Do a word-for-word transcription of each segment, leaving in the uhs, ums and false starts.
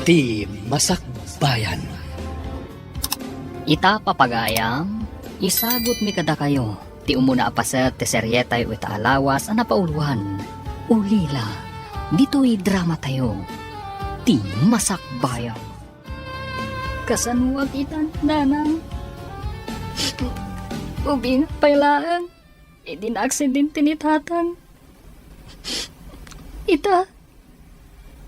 Ti Masakbayan. Ita, papagayam, isagutmi kadakayo ti umuna a paset ti serietayo ita a lawas a napauluan, Ulila, ditoy dramatayo, Ti Masakbayan. Kasanoak ita, nanang? Ubing pay laeng idi naaksidente ni tatang. Ita,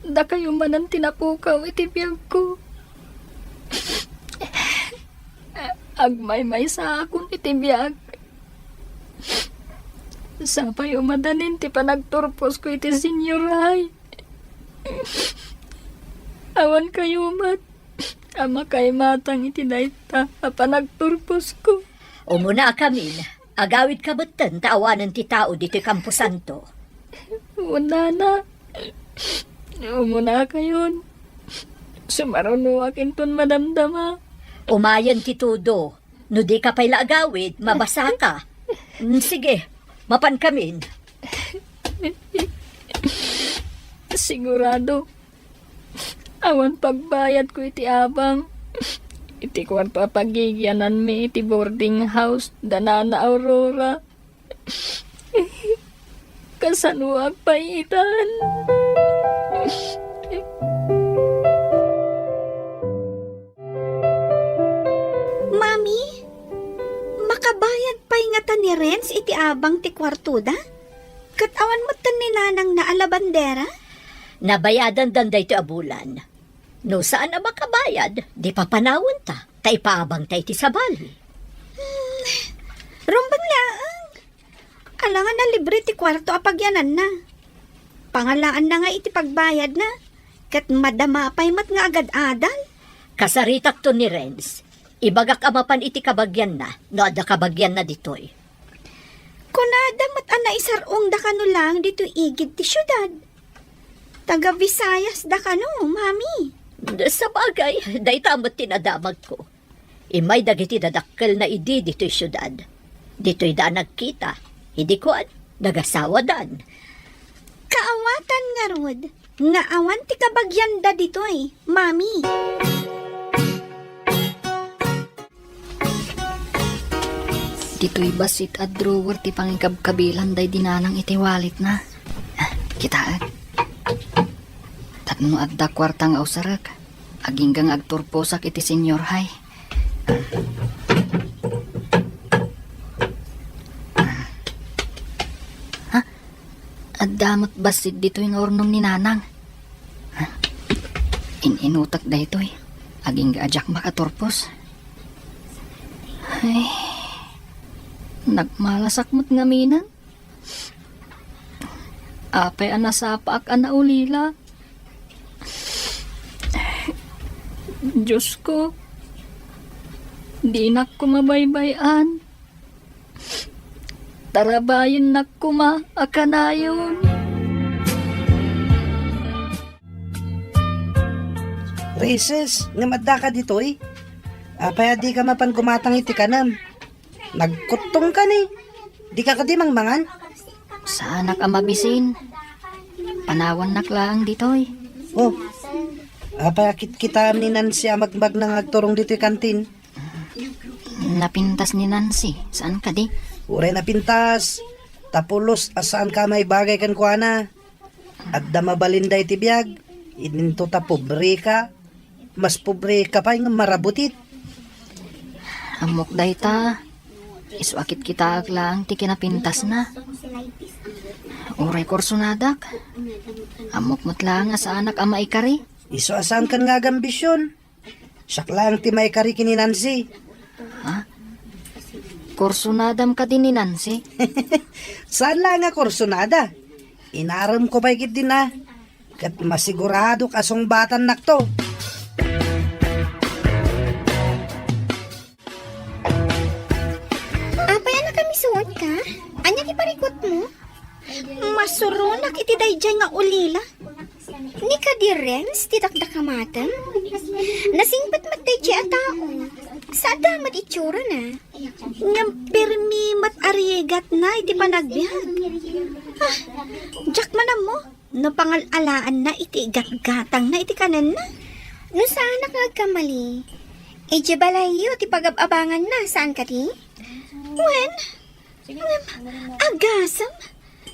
dakayo manen ti napukaw iti biagko. Agmaymaysaakon iti biag. Sapay umadanin ti panagturposko iti senioray. Awan kayo met a makaimatang iti dayta a panagturposko. Umunakamin, agawidka metten ta awanen ti tao ditoy kamposanto. Wen, nana, umunakayon. Sumarunoak inton madamdama. Umayen ti tudo. No dika pay la agawid, mabasaka. Mm, sige, mapankamin. Sigurado, awan pagbayadko iti abang iti kuarto a pagigiananmi iti boarding house da Nana Aurora. Kasanoak pay itan? Mami, makabayad pay ngata ni Renz iti abang ti kuartoda? Ket awan metten ni nanangna a labandera? Nabayadandan daytoy a bulan. No saan a makabayad, di papanawenta, ta ipaabangta iti sabali. Hmm, rumbeng laeng. Alangan a libre ti kuarto a pagiananna. Pangalaanna nga iti pagbayadna, ket madama pay met nga agad-adal. Kasaritakto ni Renz. Ibagak a mapan iti kabagianna, no adda kabagianna ditoy. Kunada met a naisar-ongda kano laeng ditoy igid ti siudad. Taga Visayasda kano, Mami. Sabagay, dayta met ti nadamagko. Immay dagiti dadakkelna idi ditoy siudad. Ditoyda a nagkita, idi kuan, nagasawadan. Kaawatan ngarud nga awan ti kabagianda ditoy, Mami. Ditoy bassit a drawer ti pangikabkabilan daydi nanang iti walletna. Ah, kitaek. Tapno adda kuarta nga usarek, agingga nga agturposak iti senior high. Ha? Adda met bassit ditoy nga urnong ni nanang. In-inutek daytoy. Agingga a diak makaturpos. Ay, nagmalasak met ngamin. Apay a nasapaak a naulila. Diosko, dinak koma baybay-an. Tarabayennak koma a kanayon. Rises, ngem addaka ditoy? Apay a dika mapan gumatang iti kanem? Nagkuttongka ni. Dika kadi mangmangan? Saanak a mabisin. Panawannak laeng ditoy. Oh, apay a kitkitaem ni Nancy a magmagna nga agturong ditoy kantin? Napintas ni Nancy, saan kadi? Uray napintas. Ta pulos a saanka a maibagay kenkuana. Adda mabalinda iti biag. Idinto ta pobreka. Mas pobreka pay nga marabutit. Ammok dayta. Isu a kitkitaek laeng ti kinapintasna. Uray kursonadak. Ammok met laeng a saanak a maikari. Isu a saankan nga agambision. Siak laeng ti maikari ken ni Nancy. Ha? Kursonadam kadi ni Nancy? Saan laeng a kursonada. Inaremko pay ketdin a. Ket masiguradok a sungbatannakto. Apay a nakamisuonka? Ania ti parikutmo? Masuronak iti daydiay nga ulila. Ni kadi Renz ti dakdakamatem? Nasingpet met daydiay a tao. Saan met itsura na? Ngem permi met a rigatna iti panagbiag. Ah, diak man ammo no pangal-alaanna iti igatgatangna iti kanenna. No saanak nga agkamali, idiay balayyo ti pagab-abanganna, saan kadi? Wen, ngem, agasem,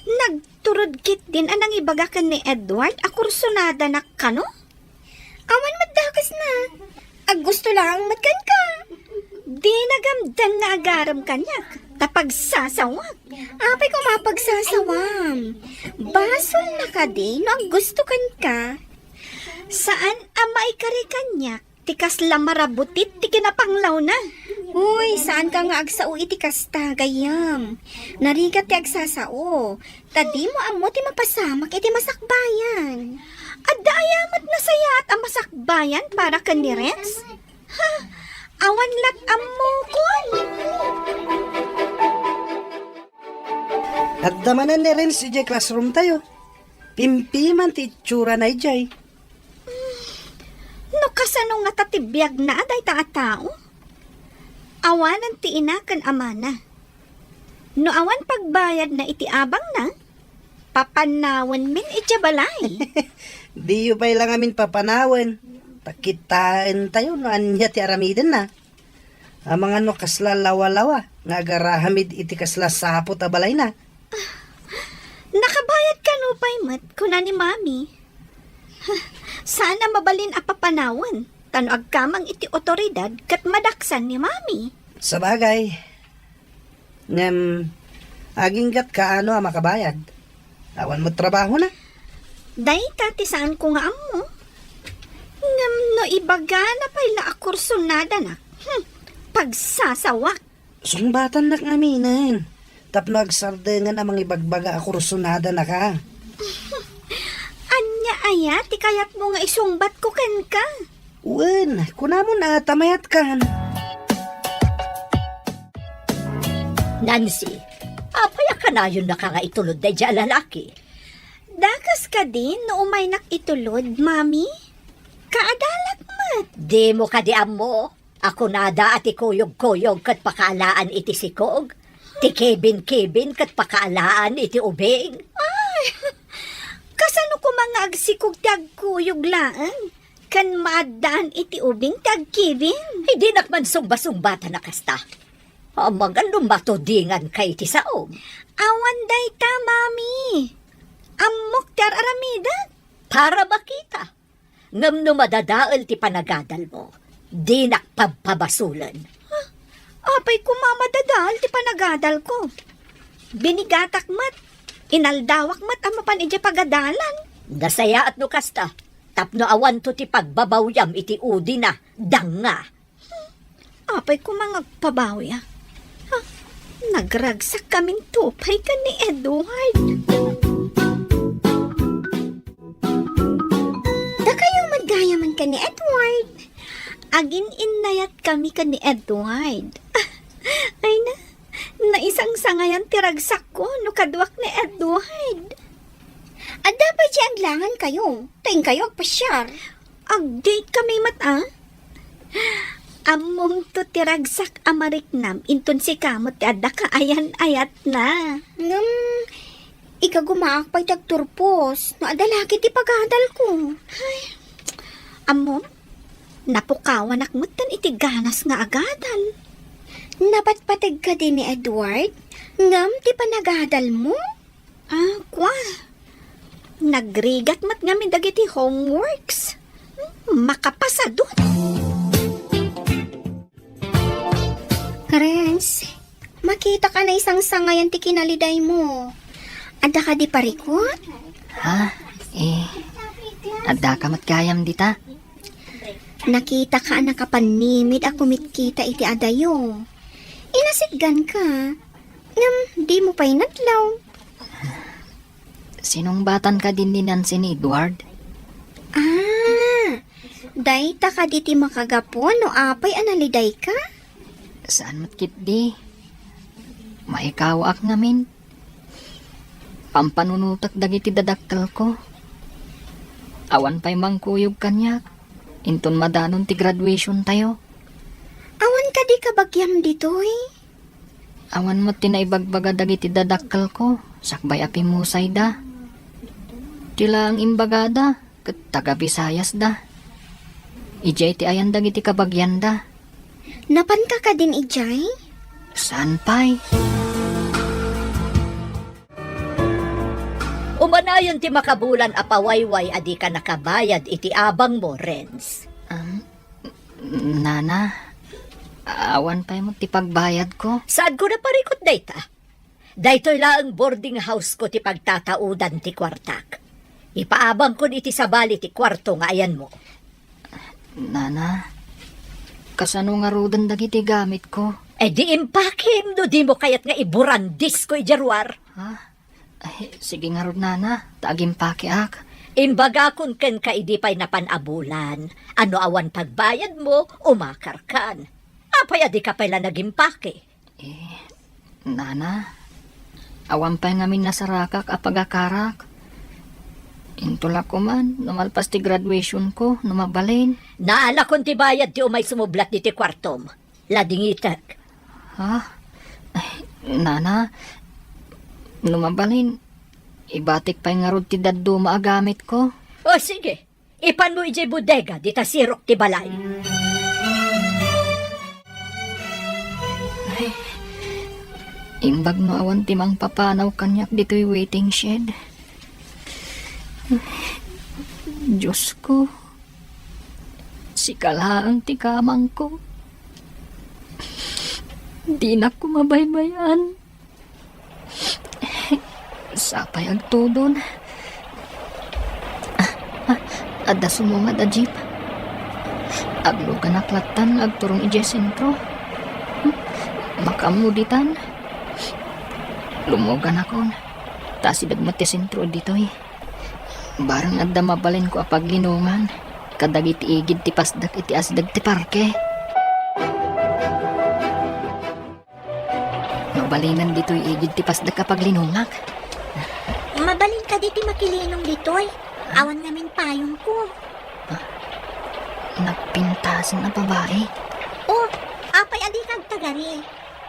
nagturod ketdin a nangibaga ken ni Edward a kursunadanak kano? Awan met dakesna. Aggusto laeng met kenka. Dina gamdeng nga agarem kaniak, ta pagsasawak. Apay koma pagsasawam? Basolna kadi no aggusto kenka? Saan a maikari kaniak ti kasla marabutit ti kinapanglawna. Uy, saanka nga agsao iti kasta, gayyem. Narigat ti agsasao. Ta dimo ammo ti mapasamak iti masakbayan. Adda aya met nasayaat a masakbayan para ken ni Renz? Ha? Awan lat ammokon. Adda manen ni Renz idiay classroom tayo. Pimpiman ti itsurana idiay. No kasano ngata ti biagna a dayta a tao? Awanen ti ina ken amana. No awan pagbayadna iti abangna, papanawenmin idiay balay. Diyo pay la ngamin papanawen. Ta kitaentayo no ania ti aramidenna. Amangan no kasla lawalawa nga agarahamid iti kasla saput a balayna. Nakabayad kano pay met, kuna ni Mami. Saan a mabalin a papanawen, ta no agkamang iti otoridad ket madaksan ni Mami. Sabagay. Ngem, aginggatka ano a makabayad? Awan met trabahona. Dayta ti saanko nga ammo. Ngem no ibagana pay la a kursunadanak, hmm, pagsasawak. Sungbatannak ngaminen. Tapno agsardengen a mangibagbaga a kursunadanaka. Ania aya ti kayatmo nga isungbatko kenka? Wen, kunamon a ta mayatkan. Nancy, apay a kanayonnaka nga itulod daydiay a lalaki? Dakes kadi no umaynak itulod, Mami? Kaadalak met. Dimo kadi ammo a kunada a ti kuyogkuyog ket pakaalaan iti sikog, ti kibinkibin ket pakaalaan iti ubing? Ay, kasano koma nga agsikog ti agkuyog laeng ken maaddaan iti ubing ti agkibin? Ay, dinak man sungbasungbatan a kasta. Amangan no matudinganka iti saom. Awan dayta, Mami. Ammok ti ar-aramidek. Para makita. Ngem no madadael ti panagadalmo, dinak pabpabasolen. Ah, apay koma madadael ti panagadalko? Binigatak met, inaldawak met a mapan idiay pagadalan. Nasayaat no kasta, tapno awanto ti pagbabawyam iti udina, danga. Apay koma nga agpabawi a? Ha? Nagragsakkaminto pay ken ni Edward. Dakayo met gayamen ken ni Edward. Agin-innayatkami ken ni Edward. Ay na, naisangsangayan ti ragsakko no kaduak ni Edward. Adda pay ti aglangankayo, ta inkayo agpasiar. Ag-date kami met, a? Ammomto ti ragsak a mariknam inton sika met ti adda kaayan-ayatna. Ngem, ikagumaak pay ti agturpos no adda laki ti pagadalko. Ay, ammom, napukawanak metten iti ganas nga agadal. Napatpateg kadi ni Edward ngem ti panagadalmo? Ah, kua. Nagrigat met ngamin dagiti homeworks. Hmm, makapasadut. Renz, makitak a naisangsangayan ti kinalidaymo. Adda kadi parikut? Ha? Eh, addaka met gayam dita? Nakitak a nakapannimid a kumitkita iti adayo. Inasitganka. Ngem, dimo pay nadlaw. Sinungbatanka din ni Nancy ni Edward? Ah, dayta kadi ti makagapu no apay a nalidayka? Saan met ketdi. Maikawaak ngamin. Pampanunotek dagiti dadakkelko. Awan pay mangkuyog kaniak inton madanon ti graduation tayo. Awan kadi kabagiam ditoy? Awan met ti naibagbaga dagiti dadakkelko sakbay a pimmusayda. Ti laeng imbagada ket taga-Bisayasda. Idiay ti ayan dagiti kabagianda. Napanka kadin idiay? Saan pay? Umanayon ti makabulan a pawayway a dika nakabayad iti abangmo, Renz. Um, Nana, awan pay met ti pagbayadko. Saanko naparikut dayta? Daytoy laeng boarding house ko ti pagtataudan ti kuartak. Ipaabangkon iti sabali ti kuarto nga ayanmo. Nana, kasano ngaruden dagiti gamitko? E di impakem no dimo kayat nga iburandisko idiay ruar. Ha? Ay, sige ngarud, Nana, ta agimpakeak. Imbagakon kenka idi pay napan a bulan, a no awan pagbayadmo, umakarkan. Apay a dika pay la nagimpake? Eh, Nana, awan pay ngamin nasarakak a pagakarak. Intola ko man, no malpas ti graduationko, no mabalin. Naalakon ti bayad ti umay sumublat ditoy kuartom. Ladingitek. Ha? Ay, Nana, no mabalin, ibatik pay ngarud ti dadduma a gamitko. O, sige. Ipanmo idiay bodega, dita sirok ti balay. Ay, imbag no awan ti mangpapanaw kaniak ditoy waiting shed. Diosko, sika laeng ti kamangko. Dinak koma baybay-an. Sapay agtudon. Ah, ah, adda sumungad a jeep. Agluganak lattan nga agturong idiay sentro. Hmm, makaammo ditan. Lumuganakon. Ta asideg met ti sentro ditoy. Bareng adda mabalinko a paglinongan kadagiti igid ti pasdek iti asideg ti parke. Mabalinen ditoy igid ti pasdek a paglinongak. Mabalin kadi ti makilinong ditoy? Awan ngamin payongko. Ah, nagpintasen a babai. Oh, apay a dika agtagari?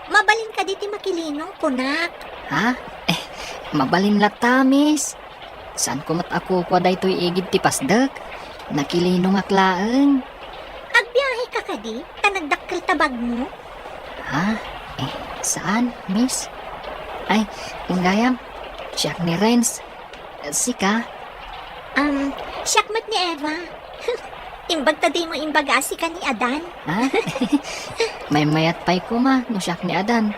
Mabalin kadi ti makilinong, kunak. Ha? Eh, mabalin latta, miss. Saanko met a kukua daytoy igid ti pasdek. Nakilinongak laeng. Agbiaheka kadi ta nagdakkel ta bagmo? Ha? Eh, saan, miss? Ay, gayam, siak ni Renz. Sika? Um, siak met ni Eva. Imbag ta dimo imbaga a sika ni Adan. Ha? Maymayat pay koma no siak ni Adan.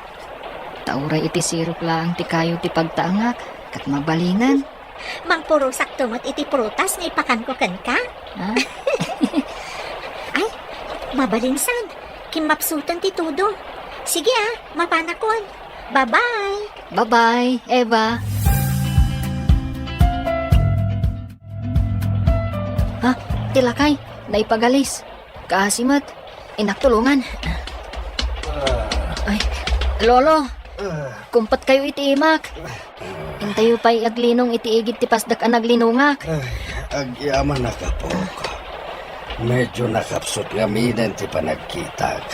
Ta uray iti sirok laeng ti kayo ti pagtaengak, ket mabalinen. Mangpurosakto met iti prutas nga ipakanko kenka. Ha? Ay, mabalin san. Kimmapsuten ti tudo. Sige a, mapanakon. Bye-bye. Bye-bye, Eva. Ha? Ti lakay, naipagalis. Kaasi met. Innak tulongan. Ay, Lolo, kumpatkayo iti imak. Intayo pay aglinong iti igid ti pasdek a naglinongak. Ay, agyamanak, apok. Medyo nakapsut ngaminen ti panagkitak.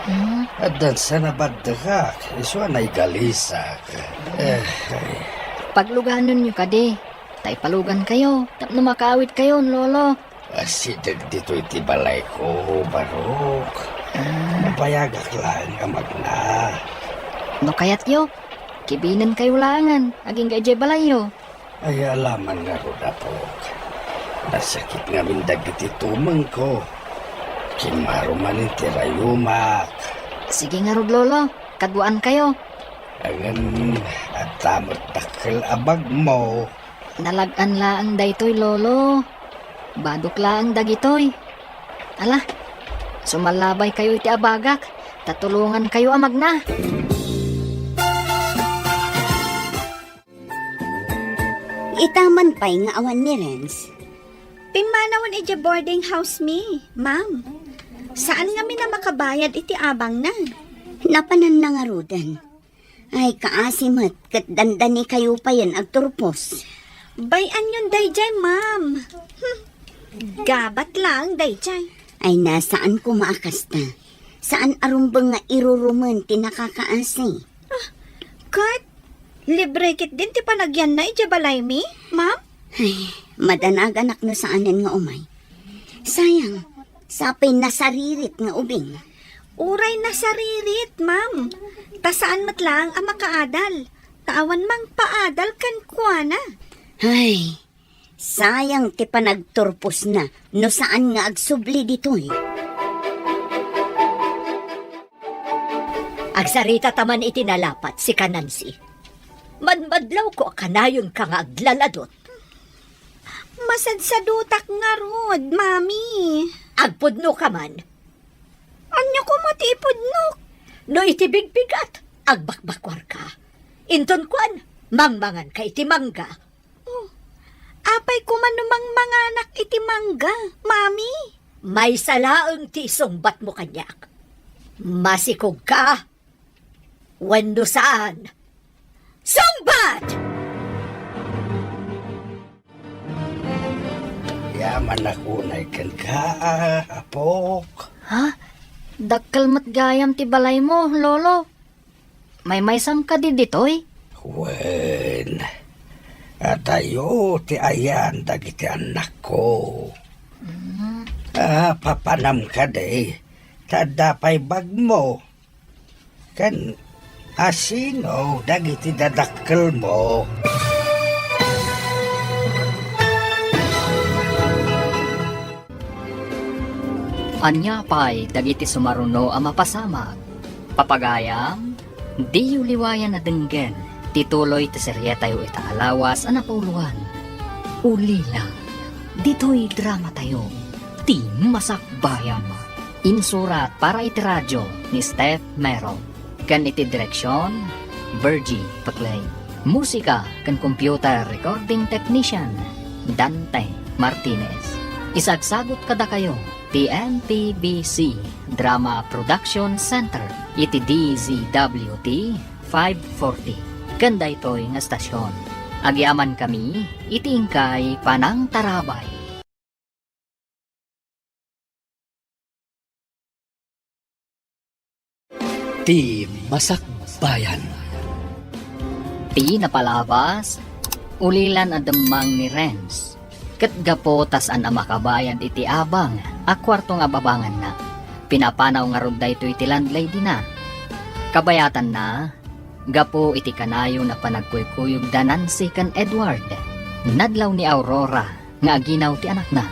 Hmm? Addan sa nabaddekak, isu a naigalisak. Eh, ay. Pagluganenyo kadi, ta ipalugankayo, tapno makaawidkayon, Lolo. Asideg ditoy ti balayko, Barok. Ah. Mabayagak laeng a magna. No kayatyo, kibinenkayo laengen agingga idiay balayyo. Ay, alaman ngarud, apok. Nasakit ngamin dagiti tumengko. Kimmaro manen ti rayumak. Sige ngarud, Lolo. Kaduaankayo. Ngem, adda met dakkel a bagmo. Nalag-an laeng daytoy, Lolo. Badok laeng dagitoy. Ala, sumallabaykayo iti abagak, ta tulongankayo a magna. Ita man pay nga awan ni Renz. Pimmanawen idiay boarding house mi, ma'am. Saan ngamin a makabayad iti abangna. Napananna ngaruden. Ay, kaasi met, ket dandanikayo payen agturpos. Bay-anyon daydiay, ma'am. Hmm. Gabat laeng daydiay. Ay, na, saan koma a kasta. Saan a rumbeng nga irurumen ti nakakaasi. Ah, ket libre ketdin ti panagyanna idiay balaymi, ma'am? Ay, madanaganak no saanen nga umay. Sayang, Sapay nasaririt nga ubing. Uray nasaririt, ma'am. Ta saan met laeng a makaadal. Ta awan mangpaadal kenkuana. Ay, sayang ti panagturposna no saan nga agsubli ditoy. Agsarita ta man iti nalapat, sika Nancy. Madmadlawko a kanayonka nga aglaladot. Masadsadutak ngarud, Mami. Agpudno ka man. Ania koma ti ipudnok? No iti bigbigat, agbakbakuarka. Inton kuan, mangmanganka iti mangga. Oh, apay koma no mangmanganak iti mangga, Mami? Maysa laeng ti isungbatmo kaniak. Masikogka wenno saan? Sungbat! Yaman ako nay kenka, apok. Ha? Dakkel met gayam ti balaymo, Lolo. Maymaysam kadi ditoy? Wen, adayo ti ayan dagiti annakko. Mm. Ah, papanam kadi, ta adda pay bagmo. Ken asino dagiti dadakkelmo? Ania pay dagiti sumaruno a mapasamak? Papagayam, diyo liwayan a denggen ti tuloy ti serietayo ita a lawas a napauluan. Ulila, ditoy dramatayo, ti Masakbayan. Insurat para iti radio ni Steph Mero, ken iti direksion, Virgie Paclay. Musika ken computer recording technician, Dante Martinez. Isagsagut kadakayo ti M P B C Drama Production Center iti D Z W T five forty. Ken daytoy nga estasyon, agyamankami iti inkay panangtarabay. Ti Masakbayan. Ti napalabas, ulilan a demmang ni Renz. Ket gapu ta saan a makabayad iti abang a kuarto nga ababanganna, pinapanaw ngarud daytoy ti landladyna. Kabayatanna, gapu iti kanayon a panagkuykuyogda Nancy ken Edward, nadlaw ni Aurora nga aginaw ti anakna.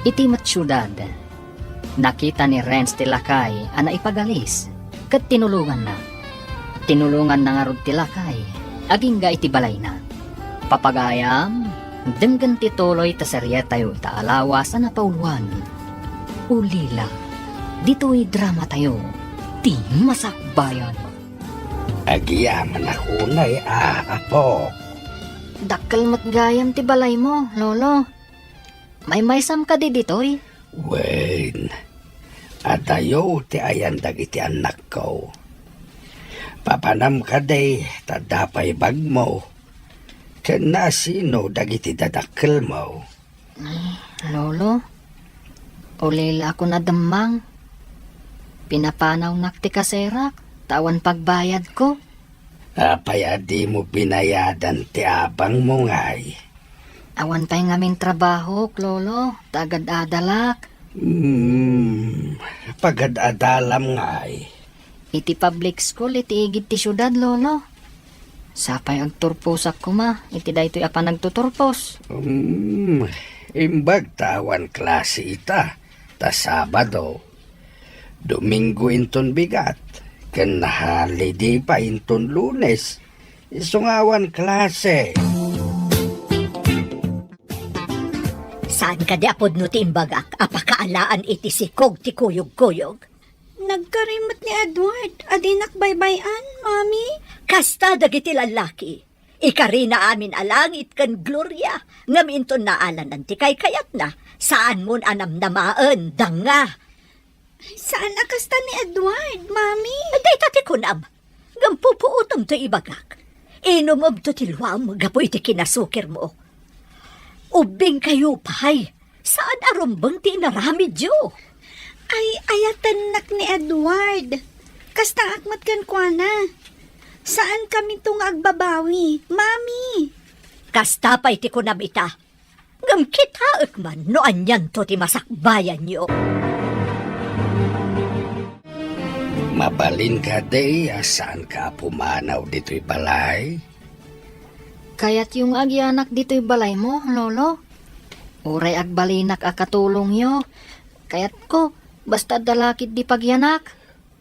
Iti met siudad, nakita ni Renz ti lakay a naipagalis, ket tinulonganna. Tinulonganna ngarud ti lakay, agingga iti balayna. Papagayam, denggen ti tuloy ta serietayo ita a lawas a napauluan. Ulila, ditoy dramatayo, ti Masakbayan. Agyamanak unay a, apok. Dakkel met gayam ti balaymo, Lolo. Maymaysam kadi ditoy? Wen, adayo ti ayan dagiti annakko. Papanam kadi ta adda pay bagmo. Ken naasino dagiti dadakkelmo? Ay, Lolo, ulilakon a demmang. Pinapanawnak ti kaserak, ta awan pagbayadko. Apay a dimo binayadan ti abangmo ngay? Awan pay ngamin trabahok, Lolo, ta agad-adalak. Hmm, pagad-adalam ngay? Iti public school iti igid ti siudad, Lolo. Sapay agturposak koma iti daytoy a panagtuturpos. Hmm, imbag ta awan klase ita, ta Sabado. Domingo inton bigat, ken holiday pay inton Lunes. Isu nga awan klase. Saan kadi a pudno ti imbagak a pakaalaan iti sikog ti kuyogkuyog? Nagkari met ni Edward a dinak baybay-an, Mami. Kasta dagiti lallaki. Ikarina amin a langit ken gloria, ngem inton naalanan ti kaykayatna, saanmon a namnamaen, danga. Saan a kasta ni Edward, Mami. Dayta ti kunam, ngem pupuotem ti ibagak. Inumemto ti luam gapu iti kinasukirmo. Ubbingkayo pay, saan a rumbeng ti inaramidyo. Ay, ayatennak ni Edward. Kastaak met kenkuana. Saankaminto nga agbabawi, Mami. Kasta pay ti kunam ita. Ngem kitaek man no anianto ti masakbayanyo. Mabalin kadi a saanka a pumanaw ditoy balay? Kayatyo nga agyanak ditoy balaymo, Lolo? Uray agbalinak a katulongyo. Kayatko, basta adda laketdi pagyanak.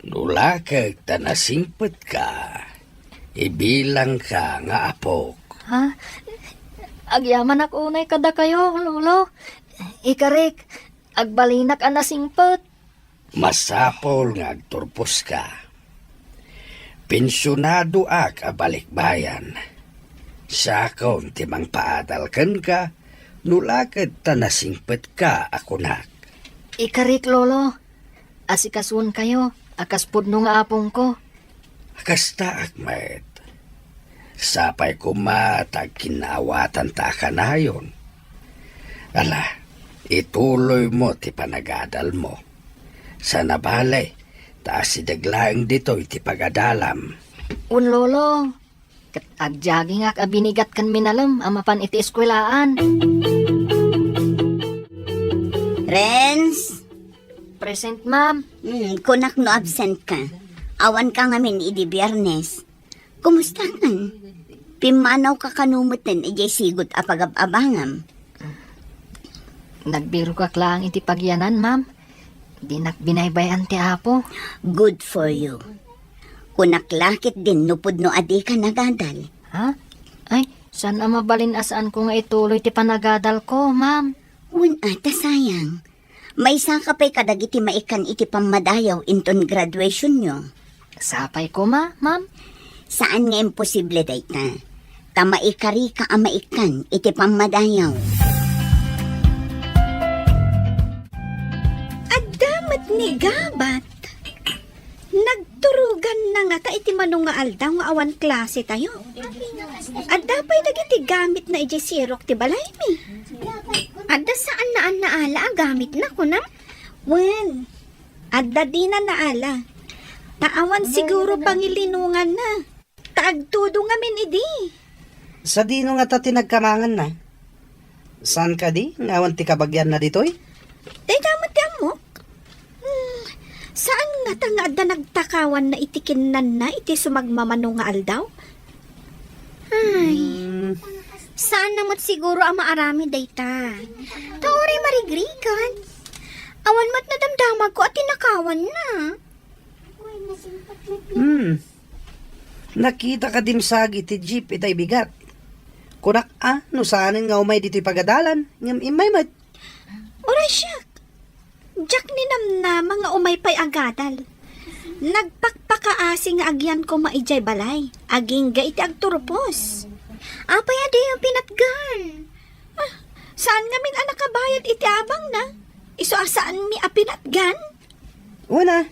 No lakek ta nasingpetka, ibilangka nga apok. Ha? Agyamanak unay kadakayo, Lolo. Ikarik, agbalinak a nasingpet. Masapul nga agturposka. Pensionadoak a balikbayan. Siakon ti mangpaadal kenka, no lakek ta nasingpetka a kunak. Ikarik, Lolo. Asikasuenkayo a kas pudno nga apongko. Kastaak met. Sapay koma ta agkinnaawatanta a kanayon. Ala, ituloymo ti panagadalmo. Saan a bale, ta asideg laeng ditoy ti pagadalam. Wen, Lolo, ket agjagingak a binigat ken minalem a mapan iti eskuelaan. Renz? Present, ma'am. Hmm, kunak no absent ka. Awan ka ngamin idi Biyernes. Kumusta kan? Pimmanaw ka kano metten idiay sigud a pagab-abangam? Nagbirokak laeng iti pagyanan, ma'am. Dinak binaybay-an ti Apo. Good for you. Kunak la ketdin no pudno a dika nagadal. Ha? Ay, saan a mabalin a saanko nga ituloy ti panagadalko, ma'am? Wen a, ta sayang. Maisaka pay kadagiti maikkan iti pammadayaw inton graduationyo. Sapay koma, ma'am. Saan nga imposible dayta. Ta maikarika a maikkan iti pammadayaw. Adda met ni Gabat. Nagturoganna ngata iti mano nga aldaw nga awan klasetayo. Adda pay dagiti gamitna idiay sirok ti balaymi. Adda saan a naala a gamitna, kunam? Wen, adda dina naala. Ta awan siguro pangilinonganna. Ta agtudong ngamin idi. Sadino ngata ti nagkamanganna? Saan kadi nga awan ti kabagianna ditoy? Dayta met ti ammok. Hmm, saan ngata nga adda nagtakawanna iti kinnanna iti sumagmamano nga aldaw? Ay, hmm. Saanna met siguro a maaramid dayta. Ta uray marigrigat. Awan met nadamdamagko a tinakawanna. Hmm. Nakita ka dimsagi ti jeep itay bigat. Kunak a, no saanen nga umay ditoy pagadalan, ngem immay met. Uray siak. Diak ninamnama nga umay pay agadal. Nagpakpakaasi nga agyan koma idiay balay. Agingga iti agturpos. Apay a diyo pinatgan? Ah, saan ngamin a nakabayad iti abangna? Isu a saanmi a pinatgan? Una,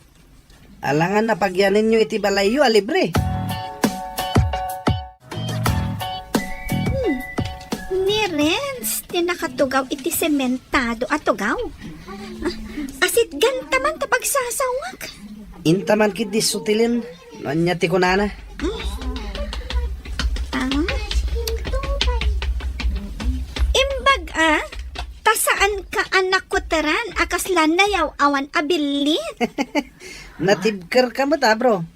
alangan a pagyanenyo iti balayyo a libre. Hmm. Ni Renz ti nakatugaw iti sementado a tugaw. Ah, asitgan ta man ta pagsasawak. Inta man ketdi sutilen no ania ti kunana. Hmm. Ah. Imbag a, ta saan ka a nakuteran a kasla nayaw-awan a billit. Natibker ka met, a, bro.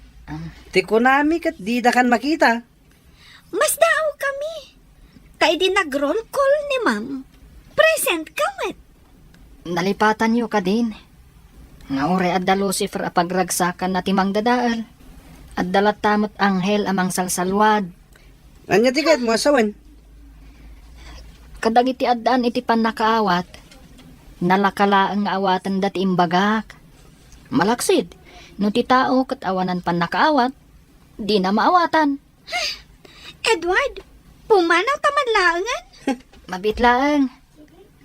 Ti kunami ket dida kan makita. Masdaaw kami. Ta idi nag-roll call ni ma'am, present ka met. Nalipatanyo kadin nga uray adda Lucifer a pagragsakanna ti mangdadael, adda latta met anghel a mangsalsalwad. Ania ti kayatmo a sawen? Kadagiti addaan iti pannakaawat, nalaka laeng nga awatenda ti imbagak. Malaksid, no ti tao ket awanan pannakaawat, dina maawatan. Edward, pumanaw ta man laengen? Mabiit laeng.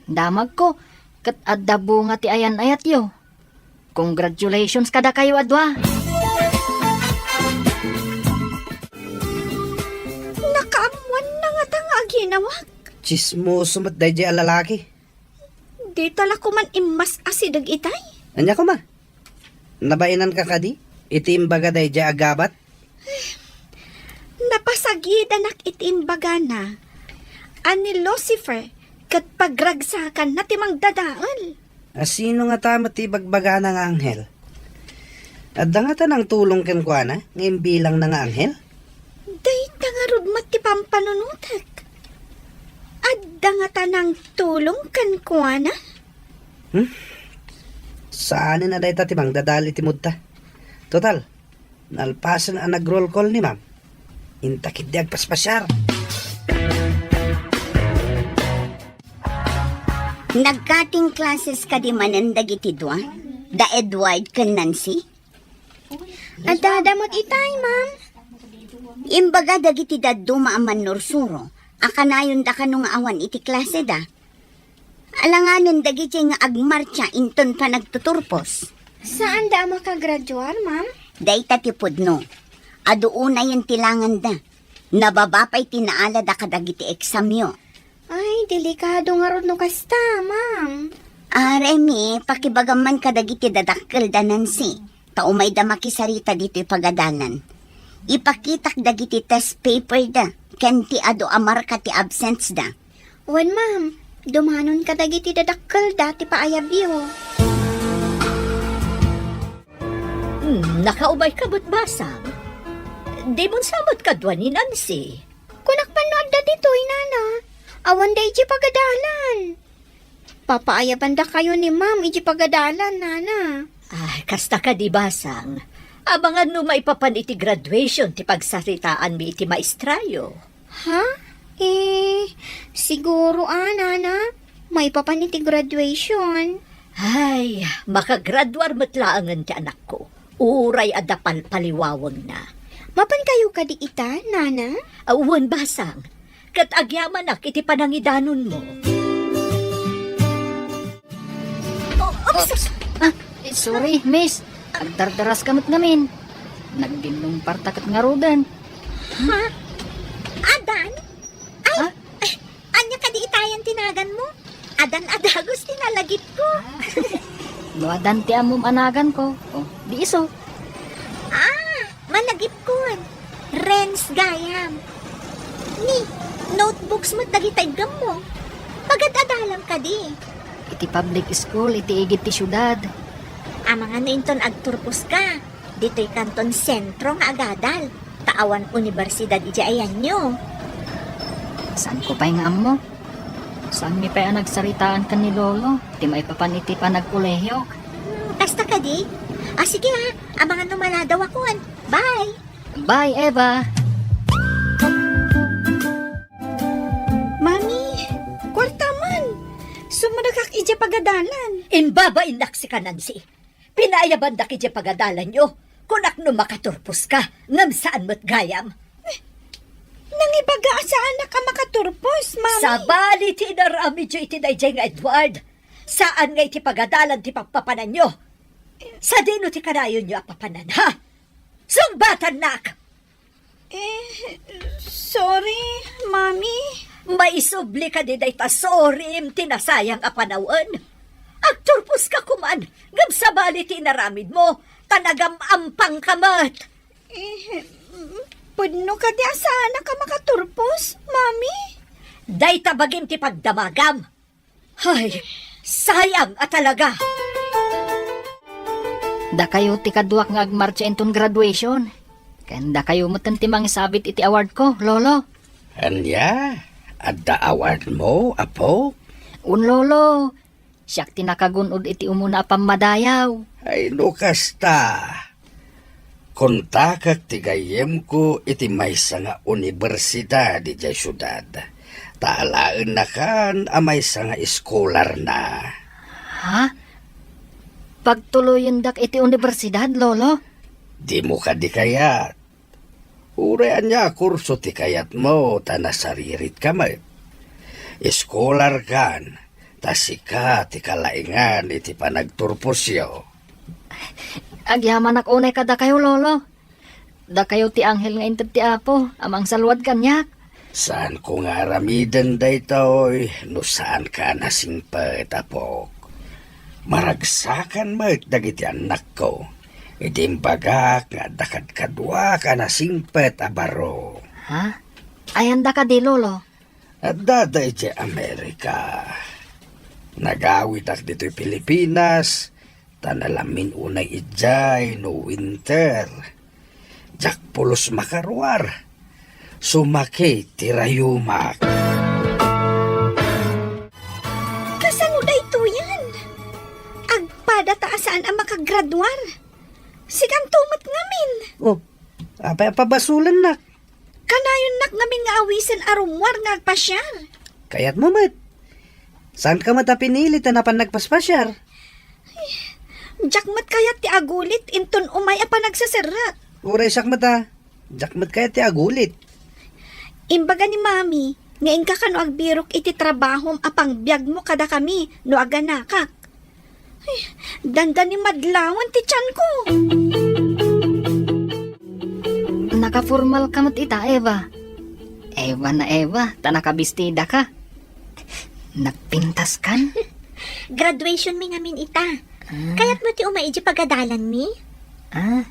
Damagko, ket adda bunga ti ayan-ayatyo. Congratulations kadakayo a dua. Nakaammoanna ngata nga aginawak. Tsismoso met daydiay a lalaki. Dita la koman immas-asideg itay. Ania koma? Nabainanka kadi iti imbaga daydiay a Gabat? Napasagidanak iti imbagana a ni Lucifer ket pagragsakanna ti mangdadael. A sino ngata met ti ibagbagana nga anghel? Adda ngata nangtulong kenkuana nga imbilangna nga anghel? Dayta ngarud met ti pampanunotek. Adda ngata nangtulong kenkuana? Hmm? Saanen a dayta ti mangdadael iti moodta. Total, nalpasen a nag-roll call ni ma'am. Inta ketdi agpaspasiar. Nag-cutting classes kadi manen dagiti dua, da Edward ken Nancy? Adda, adda met itay, ma'am. Imbaga dagiti dadduma a mannursuro a kanayonda kano nga awan iti klaseda. Alanganen dagiti nga agmartsa inton panagtuturpos. Saanda a makagraduar, ma'am? Dayta ti pudno. Adu unayen ti langanda. Nababa pay ti naalada kadagiti eksamyo. Ay, delikado ngarud no kasta, ma'am. Ah, Remy, pakibagam man kadagiti dadakkelda, Nancy. Ta umayda makisarita ditoy pagadalan. Ipakitak dagiti test paperda ken ti adu a marka ti absenceda. Wen, ma'am, dumanon kadagiti dadakkelda ti paayabyo. Hmm, nakaumay ka met, Basang. Dimon sa met kadua ni Nancy? Kunak pay no adda ditoy, nana. Awanda idiay pagadalan. Papaayabandakayo ni ma'am idiay pagadalan, nana. Ay, kasta kadi, Basang. Amangan no maipapan iti graduation ti pagsaritaanmi iti maestrayo. Ha? Eh, siguro, ah, nana. Maipapan iti graduation. Ay, makagraduar met laengen ti anakko. Uray adda palpaliwawengna. Mapankayo kadi ita, nana? Awan, Basang. Ket agyamanak iti panangidanonmo. Oh, oops! Oops! Ah, sorry, miss. Agdardaras ka met ngamin. Nagdinnumparta ket ngaruden. Ha? Adan? Ay, ha? Ania kadi itayan ti naganmo? Adan a dagus ti nalagipko. No adan ti ammom a naganko, oh, di isu. Ah, malagipkon. Renz gayam. Ni, notebooks met dagita iggammo. Pagad-adalam kadi. Iti public school, iti igid ti siudad. Amangan no inton agturposka. Ditoy kanton sentro nga agadal, ta awan unibersidad idiay ayanyo. Saanko pay nga ammo? Saanmi pay a nagsaritaan ken ni Lolo ti maipapan iti panagkolehiok? Hmm, kasta kadi? Ah, sige ha, amangan no maladawakon. Bye! Bye, Eva! Mami, kuarta man! Sumrekak idiay pagadalan. Imbabainnak sika, Nancy. Pinaayabandak idiay pagadalanyo. Kunak no makaturposka, ngem saan met gayam. Nangibaga a saanak a makaturpos, Mami. Sabali ti inaramidyo iti daydiay nga Edward. Saan nga iti pagadalan ti papapananyo. Sadino ti kanayonyo a papanan, ha? Sungbatannak! Eh, sorry, Mami. Maisubli kadi dayta sorry ti nasayang a panawen? Agturposka koman, ngem sabali ti inaramidmo, ta nagam-ampangka met. Eh, pudno kadi a saanak a makaturpos, Mami? Dayta bagim ti pagdamagam. Hay, sayang a talaga! Dakayo ti kaduak nga agmartsa inton graduation. Ken dakayo metten ti mangisabit iti awardko, Lolo. Ania? Adda awardmo, apo? Un, Lolo. Siak ti nakagun-od iti umuna a pammadayaw. Ay, no kasta. Kontakek ti gayyemko iti maysa nga unibersidad idiay siudad, ta alaennakan a maysa nga eskolarna. Ha? Pagtuloyendak iti unibersidad, Lolo? Dimo kadi kayat? Uray ania a kurso ti kayatmo ta nasaririt ka met. Eskolarkan, ta sika ti kalaingan iti panagturposyo. Agyamanak unay kadakayo, Lolo. Dakayo ti anghel nga inted ti Apo a mangsalluad kaniak. Saanko nga aramiden daytoy no saanka a nasingpet, apok. Maragsakan met dagiti annakko iti imbagak nga adda kadkaduak a nasingpet a baro. Ha? Ayanda kadi, Lolo? Addada idiay Amerika. Nagawidak ditoy Pilipinas, ta nalamin unay idiay no winter. Diak pulos makaruar. Sumaki ti rayumak. Kasano daytoyen? Agpada ta a saan a makagraduar. Sikanto met ngamin. Oh, apay a pabasolennak? Kanayonnak ngamin nga awisen a rummuar nga agpasiar. Kayatmo met. Saanka met a pinili ta napan nagpaspasiar. Diak met kayat ti agulit inton umay a panagseserrek. Uray siak met a, diak met kayat ti agulit. Imbaga ni Mami nga inka kano agbirok iti trabahom a pangbiagmo kadakami no aganakak. Ay, dandani madlawan ti tianko. Nakaformalka met ita, Eva. Eva na Eva, ta nakabistidaka. Nagpintaskan? Graduation mi ngamin ita. Ah. Kayatmo ti umay idiay pagadalanmi? Ah,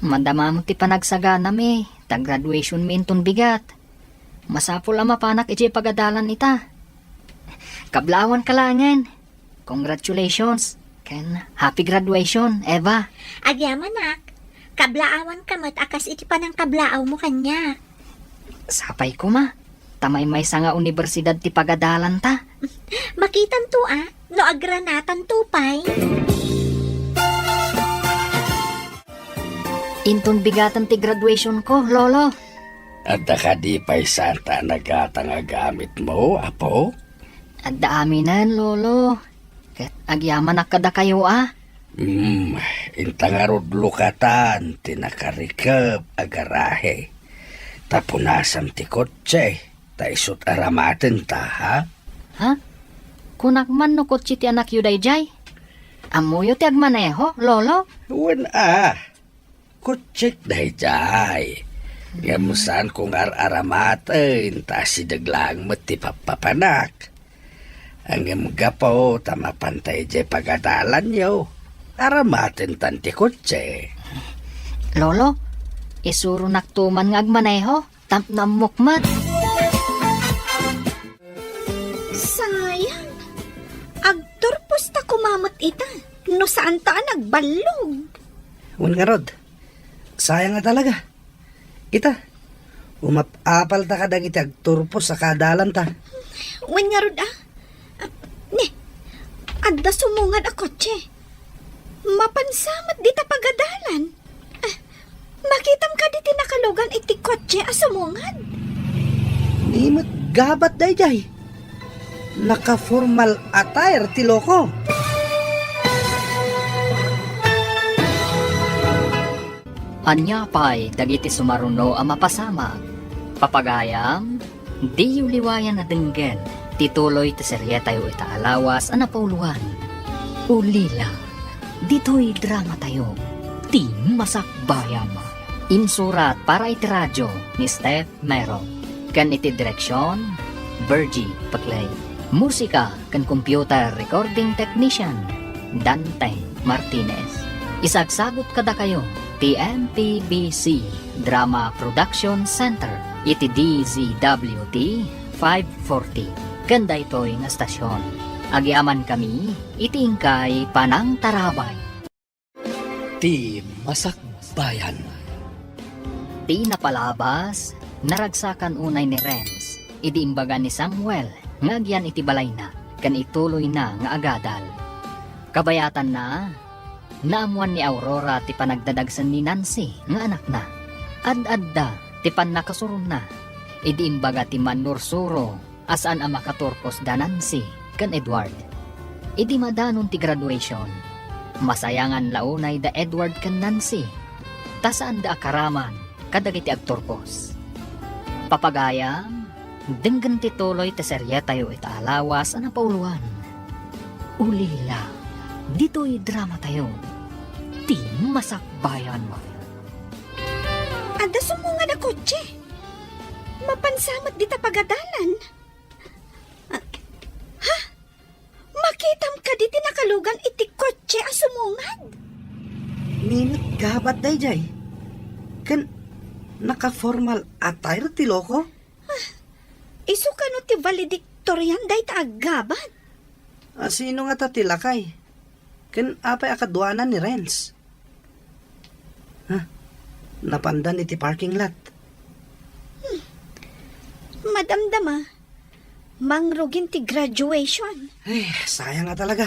madamam ti panagsaganami, ta graduation mi inton bigat. Masapul a mapanak idiay pagadalan ita. Kablaawanka laengen. Congratulations ken happy graduation, Eva. Agyamanak, kablaawanka met a kas iti panangkablaawmo kaniak. Sapay koma, ta maymaysa nga universidad ti pagadalanta. Makitanto a, no agranatanto pay. Inton bigaten ti graduationko, Lolo. Adda kadi pay santa a nagatang a gamitmo, apo? Adda aminen, Lolo. Ket agyamanak kadakayo a. Hmm, inta ngarud lukatan ti nakarikep a garahe. Ta punasam ti kotse, ta isut' aramatenta, ha? Ha? Kunak man no kotse ti anakyo daydiay? Ammoyo ti agmaneho, Lolo? Wen a. Kutsek daydiay. Ngem saanko nga ar-aramaten, ta asideg laeng met ti pappapanak. Ngem gapu ta mapanta idiay pagadalanyo, aramatentan ti kotse. Lolo, isuronakto man nga agmaneho. Tapno ammok met. Sayang. Agturposta koma met ita no saanta a nagballog. Wen ngarud, sayang a talaga. Ita, umap-apalta kadagiti agturpos a kadalanta. Wen ngarud a. Ah, ne, adda sumungad a kotse. Mapansa met dita pagadalan. Ah, makitam kadi ti nakalugan iti kotse a sumungad? Ni met gabat daydiay. Naka-formal attire ti loko. Ania pay dagiti sumaruno a mapasamak? Papagayam, diyo liwayan a denggen ti tuloy ti serietayo ita a lawas a napauloan. Ulila, ditoy dramatayo, Ti Masakbayan. Insurat para iti radio ni Steph Mero, ken iti direksion, Virgie Paclay. Musika ken computer recording technician, Dante Martinez. Isagsagut kadakayo ti M P B C Drama Production Center iti D Z W T five forty. Ken daytoy nga stasyon, agyamankami iti inkay panangtarabay. Ti Masakbayan. Ti napalabas, naragsakan unay ni Renz idi imbaga ni Samuel nga agyan iti balayna ken ituloyna nga agadal. Kabayatanna, naammoan ni Aurora ti panagdadagsen ni Nancy nga anakna. Ad-adda ti pannakasuronna idi imbaga ti mannursuro a saan a makaturpos da Nancy ken Edward. Idi madanon ti graduation, masayangan la unay da Edward ken Nancy, ta saanda a karaman kadagiti agturpos. Papagayam, denggen ti tuloy ti serietayo ita a lawas a napauloan. Ulila, ditoy dramatayo, Ti Masakbayan. Adda sumungad a kotse. Mapansa met dita pagadalan. Ah, ha? Makitam kadi ti nakalugan iti kotse a sumungad? Ni met gabat daydiay. Ken naka-formal attire ti loko? Ah, isu kano ti valedictorian dayta a gabat? A, sino ngata ti lakay? Ken apay a kaduanan ni Renz? Ha? Napandan iti parking lot. Madamdama, mangrugin ti graduation. Ay, sayang nga talaga.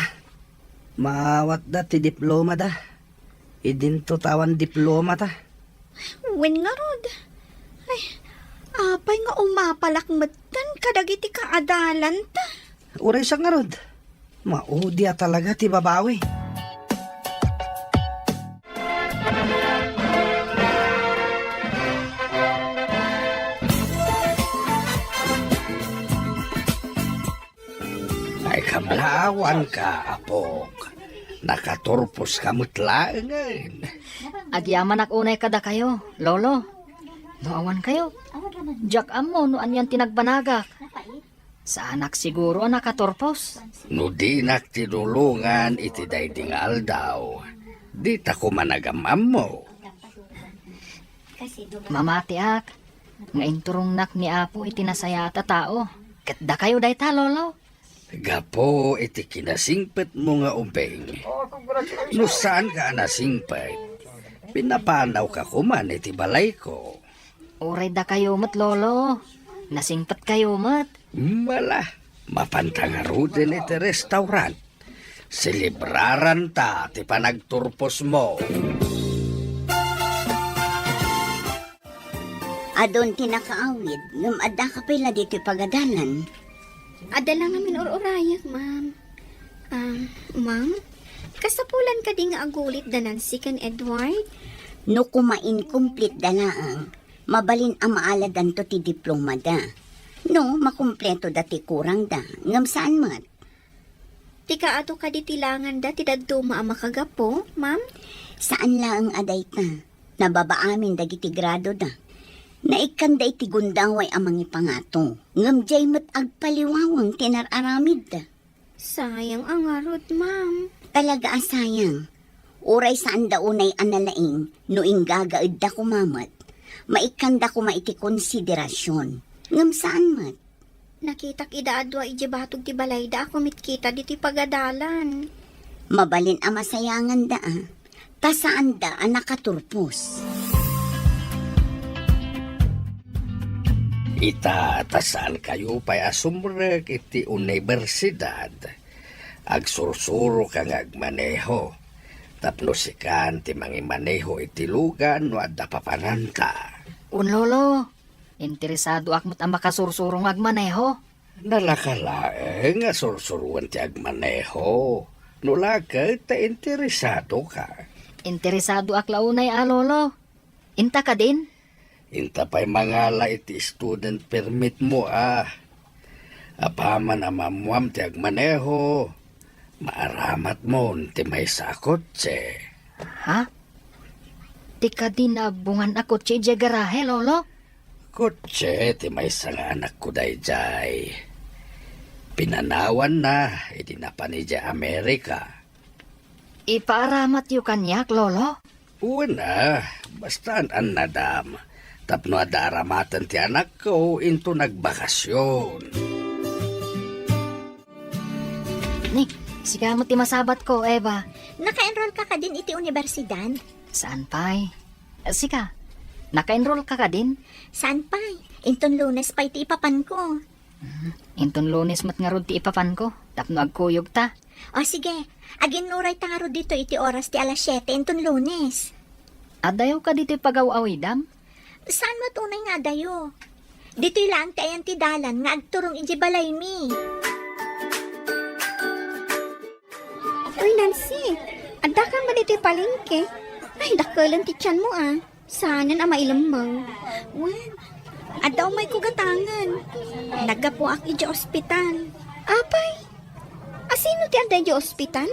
Maawatda ti diplomada. Idinto ta awan diplomata. Wen ngarud. Ay, apay nga umapalak metten kadagiti kaadalanta? Uray siak ngarud. Maudi a talaga ti babawi. Ay, kablawanka, apok. Nakaturposka met laengen. Agyamanak unay kadakayo, Lolo. No awankayo, diak ammo no anian ti nagbanagak. Saanak siguro a nakaturpos. No dinak tinulongan iti daydi nga aldaw, dita koma nagam-ammo. Mamatiak nga inturongnak ni Apo iti nasayaat a tao. Ket dakayo dayta, Lolo. Gapu iti kinasingpetmo nga ubing. No saanka a nasingpet, pinapanawka koman iti balayko. Uray dakayo met, Lolo. Nasingpetkayo met. Mala, mapanta ngaruden iti restaurant. Selebraranta ti panagturposmo. Adun ti nakaawid, ngem addaka pay la ditoy pagadalan. Adda la ngamin ur-urayak, ma'am. Ah, ma'am, kasapulan kadi nga agulit da Nancy ken Edward? No koma incomplete da laeng, mabalin a maaladanto ti diplomada. No, makumpleto da ti kurangda, ngem saan met. Ti kaadu kadi ti langanda ti dadduma a makagapu, ma'am? Saan laeng a dayta. Nababa amin dagiti gradoda. Naikkanda iti gundaway a mangipangato, ngem diay met agpaliwaweng ti inar-aramidda. Sayang a ngarud, ma'am. Talaga a sayang. Uray saanda unay a nalaing no inggagaedda koma met. Maikkanda koma iti konsiderasion. Ngem saan met. Nakitak ida a dua idiay batog ti balayda a kumitkita ditoy pagadalan. Mabalin a masayanganda a, ta saanda a nakaturpos. Ita, ta saankayo pay a sumrek iti universidad, agsursuroka nga agmaneho, tapno sikan ti mangimaneho iti lugan no adda papananta. Un, Lolo, interesadoak met a makasursuro nga agmaneho. Nalaka laeng a sursuroen ti agmaneho. No la ket ta interesadoka. Interesadoak la unay a, Lolo. Inta kadin? Inta pay mangala iti student permit mo a. Apaman a maammuam ti agmaneho, maaramatmon ti maysa a kotse. Ha? Ti kadin a bungan a kotse idiay garahe, Lolo? Kotse ti maysa nga anakko daydiay. Pinanawanna idi napan idiay Amerika. Ipaaramatyo kaniak, Lolo? Wen a, basta an-annadam. Tapno adda aramaten ti anakko into nagbakasyon. Ni, sika met ti masabatko, Eva. Naka-enroll ka kadin iti universidad? Saan pay? Sika, naka-enroll ka kadin? Saan pay? Inton Lunes pay ti ipapanko. Mhm. Inton Lunes met ngarud ti ipapanko, tapno agkuyogta. O sige, aginnurayta ngarud ditoy iti oras ti alas siete inton Lunes. Adayo kaditoy pagaw-awidam? Saan met unay nga adayo? Ditoy laeng ti ayan ti dalan nga agturong idiay balaymi. Uy, Nancy, adda ka met ditoy palengke? Ay, dakkelen ti tianmo a. Saanen a mailemmeng. Wen, adda umayko gatangen. Naggapuak idiay ospital. Apay, asino ti adda idiay ospital?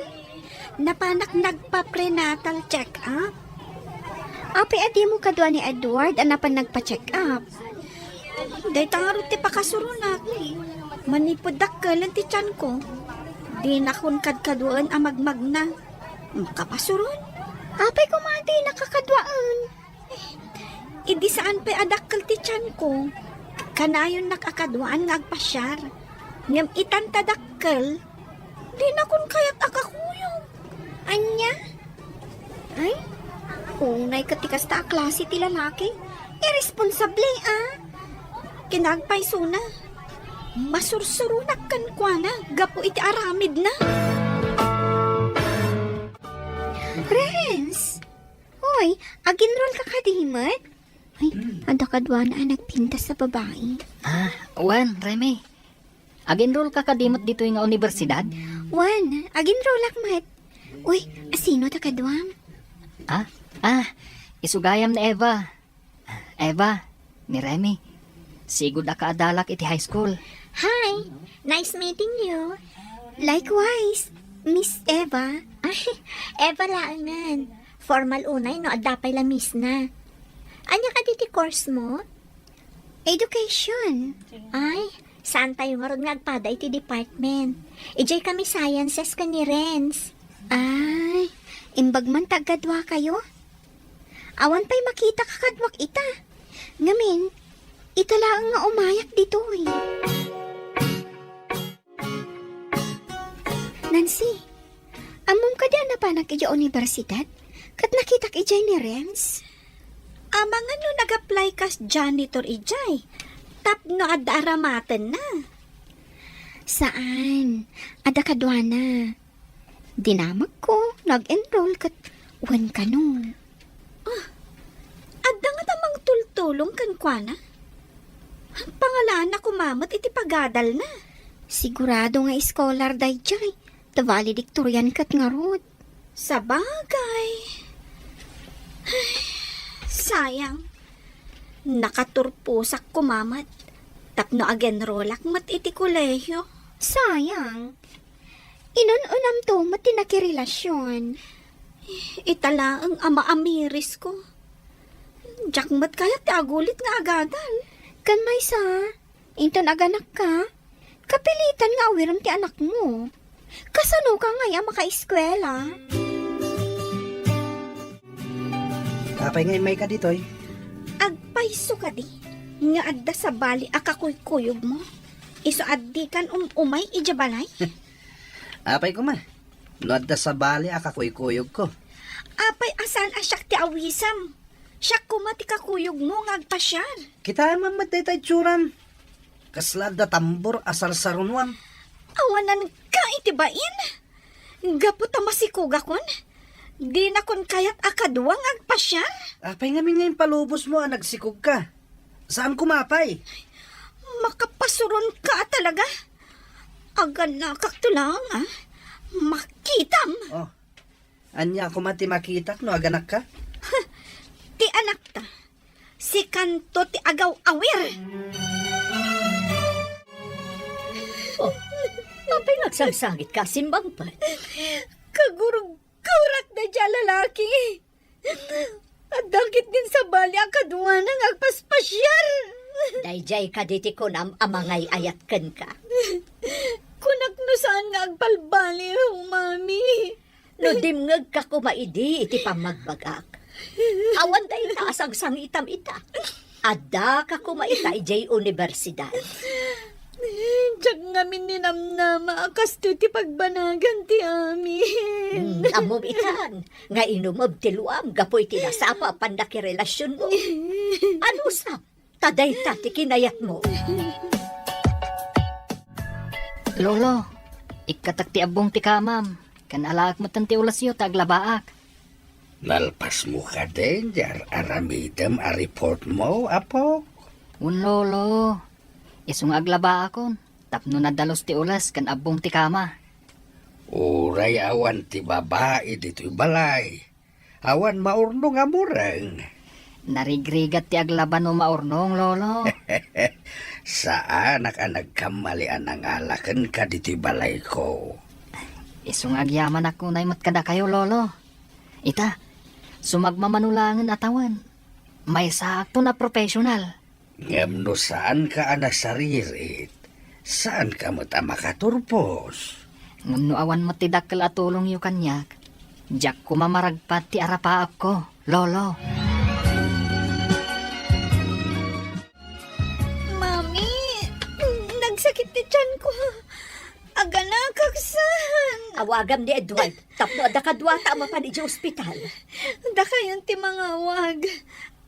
Napanak nagpa-prenatal check-up. Apay a dimo kadua ni Edward a napan nagpa-check-up? Dayta ngarud ti pakasuronak. Manipud dakkelen ti tianko, dinakon kadkaduaen a magmagna. Makapasuron? Apay koma a dinaka kaduaen? Idi saan pay a dakkel ti tianko, kanayonnak a kaduaan nga agpasiar. Ngem itan ta dakkel, dinakon kayat a kakuyog. Ay, unay ket ti kasta a klase ti lalaki. Irresponsable, a. Kinagpaysona. Masursuronak kenkuana gapu iti aramidna. Renz! Hoy, ag-enroll ka kadi met? Ay, adda kaduana a nagpintas a babai. Ah, wen, Remy. Ag-enroll ka kadi met ditoy nga universidad? Wen, ag-enrollak met. Uy, asino ta kaduam? Ah, ah, isu gayam ni Eva. Eva, ni Remy. Sigud a kaadalak iti high school. Hi, nice meeting you. Likewise, Miss Eva. Ay, Eva laengen. Formal unay no adda pay la Miss na. Ania kadi ti course mo? Education. Ay, saan tayo ngarud nga agpada iti department? Idiay kami sciences ken ni Renz. Ay, imbag man ta agkadua kayo? Awan pay makita kakaduak ita. Ngamin, ita laeng nga umayak ditoy. Nancy, ammom kadi a napanak idiay universidad? Ket nakitak idiay ni Renz? Amangan no nag-apply kas janitor idiay. Tapno adda aramatenna. Saan? Adda kaduana. Dinamagko, nag-enroll ket wen kano. Ah, adda ngata mangtultulong kenkuana? Pangalaanna koma met iti pagadalna. Sigurado nga scholar daydiay, ta valedictorian ket ngarud. Sabagay. Ay, sayang. Nakaturposak koma met tapno ag-enrollak met iti kolehio. Sayang. Inun-unamto met ti nakirelasion. Ita laeng a maamirisko. Diak met kayat ti agulit nga agadal. Ken maysa, inton aganakka, kapilitan nga awirem ti anakmo. Kasanoka ngay a makaeskuela? Apay nga immayka ditoy? Agpayso kadi nga adda sabali a kakuykuyogmo? Isu a dikan um-umay idiay balay? Apay koma, no adda sabali a kakuykuyogko. Apay a saan a siak ti awisem? Siak koma ti kakuyogmo nga agpasiar. Kitaem met dayta itsuram. Kasla adda tambor a sarsarunoam. Awananka iti bain? Gapu ta masikogakon, dinakon kayat a kadua nga agpasiar. Apay ngamin nga impalubosmo a nagsikogka? Saan koma pay? Makapasuronka a talaga. Aganakakto laeng, a. Makitam. Oh, ania koma ti makitak no aganakka? Ti anakta, sikanto ti agaw-awir. Oh, apay nga agsangsangitka a simmangpet? Kagurgurak daydiay a lalaki. Adda ketdin sabali a kaduana nga agpaspasiar. Daydiay kadi ti kunam a mangay-ayat kenka? Kunak no saan nga agbalbaliw, Mami. No dimngegka koma idi iti pammagbagak, awan dayta a sangsangitam ita. Addaka koma ita idiay universidad. Diak ngamin ninamnama a kastoy ti pagbanagan ti amin. Hmm, ammom itan nga inumeb ti luam gapu iti nasapa a pannakirelasionmo. Anusam, ta dayta ti kinayatmo. Lolo, ikkatak ti abbong ti kamam, ken alaak metten ti ulasyo ta aglabaak. Nalpasmo kadin ti ar-aramidem a reportmo, apok? Wen, Lolo. Isu nga aglabaakon tapno nadalus ti ulas ken abbong ti kama. Uray awan ti babai ditoy balay, awan maurnong a mureng. Narigrigat ti aglaba no maurnong, Lolo. Saanak a nagkammali a nangala kenka ditoy balayko. Isu nga agyamanak unay met kadakayo, Lolo. Ita, sumagmamano laengen a tawen, maysaakton a professional. Ngem no saanka a nasaririt, saanka met a makaturpos. Ngem no awan met ti dakkel a tulongyo kaniak, diak koma maragpat ti arapaapko, Lolo. Mami, nagsakit ti tianko. Aganakak saan. Awagam ni Edward tapno adda kaduata a mapan idiay ospital. Dakayon ti mangawag.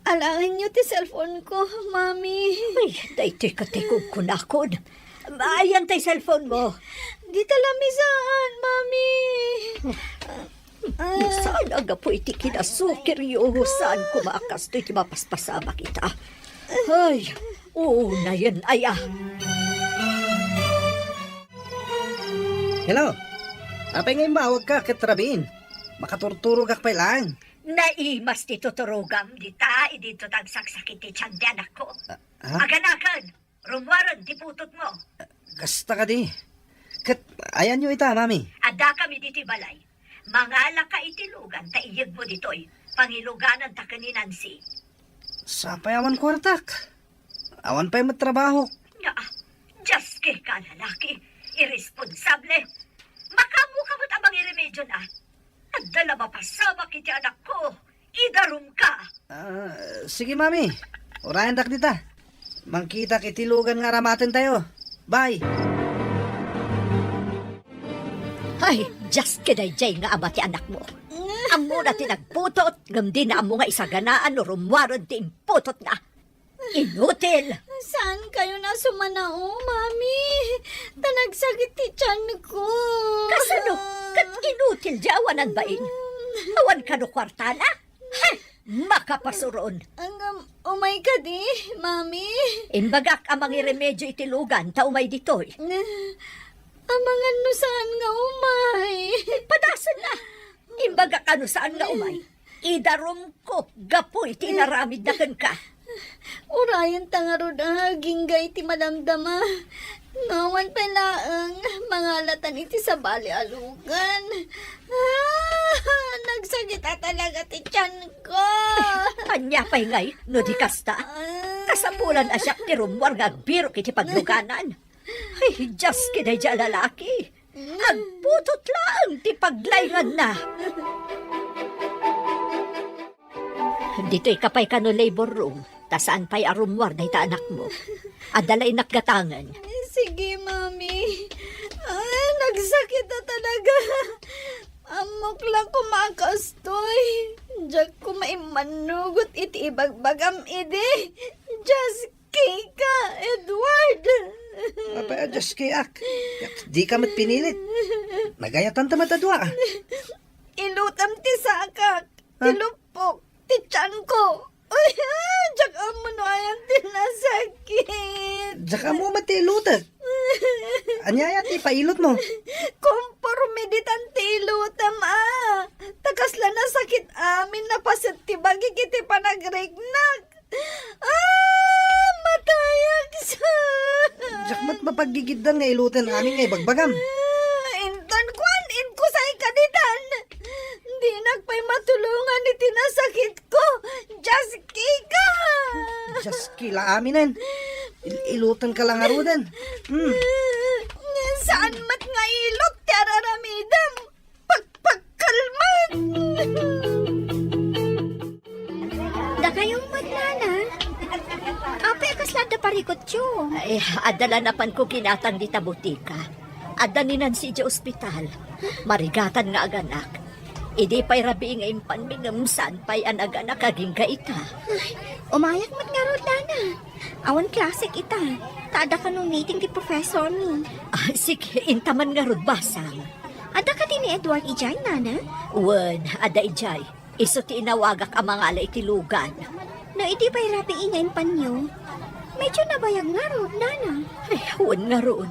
Alaenyo ti cellphone ko, Mami. Ay, daytoy ket ti kunkunakon. Ayan tay cellphone mo? Dita lamisaan, Mami. Ah. No saan a gapu iti kinasukiryo, saan koma a kastoy ti mapaspasamak ita. Ay, unayen aya. Hello? Apay nga immawagka ket rabiin? Makaturturogak pay laeng. Naimas ti tuturogam dita, idinto ta agsaksakit ti tian ti anakko. Ah, ha? Aganaken, rummuaren ti putotmo. Kasta kadi. Ket ayanyo ita, Mami? Addakami ditoy balay. Mangalaka iti lugan ta iyegmo ditoy. Pangilugananta ken ni Nancy. Sapay awan kuartak. Awan pay met trabahok. Nga, Dios, keka a lalaki, irresponsable. Makaammoka met a mangiremediona. Adda la mapasamak iti anakko. Idarumka. Ah, sige, Mami. Urayandak dita. Mangkitak iti lugan nga aramatentayo. Bye. Ay, Dios, kadaydiay nga ama ti anakmo. Ammona ti nagputot, ngem dina ammo nga isaganaan no rummuaren ti imputotna. Inutil! Saankayon a sumanao, Mami? Ta nagsakit ti tianko. Kasano? Ket inutil ti awanan bain. Awan kano kuartana? Hay! Makapasuron! Ngem, umay kadi, Mami? Imbagak a mangiremedio iti lugan ta umay ditoy. Amangan no saan nga umay. Padasenna! Imbagak a no saan nga umay. Idarumko gapu iti inaramidna kenka. Urayenta ngarud a agingga iti madamdama. Nga awan pay laeng mangalatan iti sabali a lugan. Ah, nagsakit a talaga ti tianko. Ania pay ngay no di kasta? Kasapulan a siak ti rummuar nga agbirok iti pagluganan. Ay, Dios, kadaydiay a lalaki. Agputot laeng ti paglainganna. Ditoyka pay kano labor room, ta saan pay a rummuar dayta anakmo. Adda la innak gatangen. Sige, Mami. Ah, nagsakit a talaga. Ammok la koma a kastoy. Diak koma immannugot iti ibagbagam idi. Dios, Kika, Edward! Apay a Dios kiak? Ket dika met pinilit. Nagayatan ta met a dua. Ilutem ti sakak, ti Ha? lupok, ti tianko. Ay, diak ammo no ayan ti nasakit. Diak ammo met ti ilutek. Ania aya ti pailutmo? Konporme ditan ti ilutem, a. Ta kasla nasakit amin a paset ti bagik iti panagriknak. Ah, matayak sa. Diak met mapaggigiddan nga iluten amin nga ibagbagam. Ah, inton kuan, inkusay ka ditan. Dinak pay matulongan iti nasakitko. Dios, Kika! Dios, Kila aminen. Il-, iluten ka lang aruden. Hmm. Saan met nga ilut ti araramidem? Pagpagkalman! Dakayo met, nana. Apay a kasla adda parikutyo? Ay, adda la napanko ginatang dita botika. Adda ni Nancy idiay ospital. Marigatan nga aganak. Idi pay rabii nga impanmi ngem saan pay a naganak agingga ita. Ay, umayak met ngarud, nana. Awan klasek ita. Ta adda kano meeting ti professor mi. Ah, sige, intaman ngarud, basang. Adda kadi ni Edward idiay, nana? Wen, adda idiay. Isu ti inawagak a mangala iti lugan. No idi pay rabii nga impanyo, medyo nabayag ngarud, nana. Ay, wen ngarud.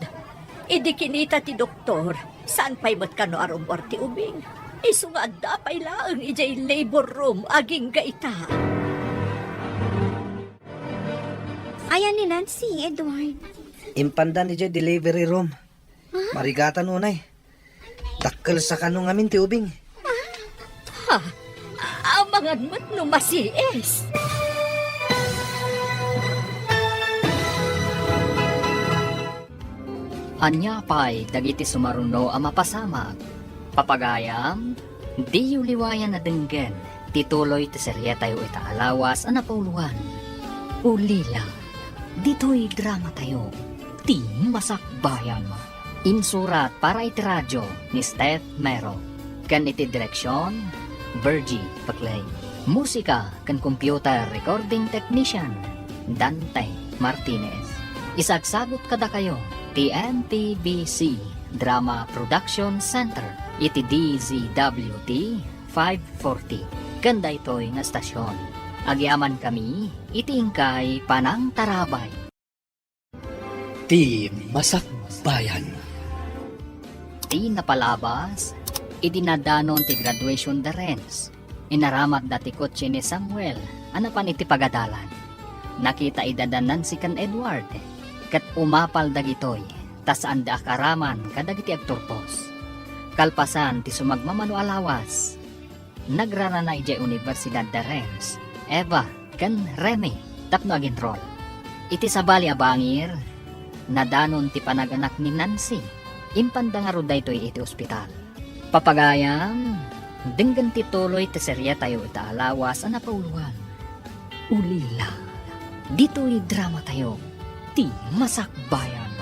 Idi kinita ti doktor, saan pay met kano a rummuar ti ubing. Isu nga adda pay laeng idiay labor room agingga ita. Ayan ni Nancy, Edward. Impandan idiay delivery room. Marigatan unay. Dakkel sa kano ngamin ti ubing. Ha? Amangan met no masiis. Ania pay dagiti sumaruno a mapasamak? Papagayam, diyo liwayan a denggen ti tuloy ti serietayo ita a lawas a napauluan. Ulila, ditoy dramatayo, ti Masakbayan. Insurat para iti radio ni Steph Mero, ken iti direksion, Virgie Paclay. Musika ken computer recording technician, Dante Martinez. Isagsagut kadakayo ti M P B C Drama Production Center iti D Z W T five forty, ken daytoy nga estasion. Agyamankami iti inkay panangtarabay. Ti Masakbayan. Ti napalabas, idi nadanon ti graduation da Renz, inaramidda ti kotse ni Samuel a napan iti pagadalan. Nakita ida da Nancy ken Edward, ket umapal dagitoy ta saanda a karaman kadagiti agturpos. Kalpasan ti sumagmamano a lawas, nagrarana idiay Universidad da Renz, Eva, ken Remy tapno agenrol. Iti sabali a bangir, nadanon ti panaganak ni Nancy. Impanda ngarud daytoy iti ospital. Papagayam, denggen ti tuloy ti serietayo ita a lawas a napauloan. Ulila. Ditoy dramatayo, Ti Masakbayan.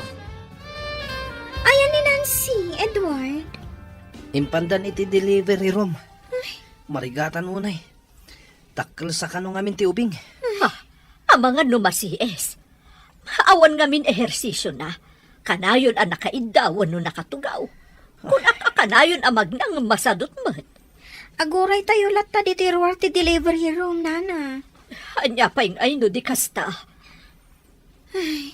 Ayan ni Nancy, Edward. Impandan iti delivery room. Ay. Marigatan unay. Dakkel sa kano ngamin ti ubing. Ha? Amangan no masies. Awan ngamin ehersisio na. Kanayon a nakaidda wenno nakatugaw. Kunak a kanayon a magnang masadut met. Aguray tayo latta ditoy ruar ti delivery room, nana. Ania pay nga ay no di kasta? Ay,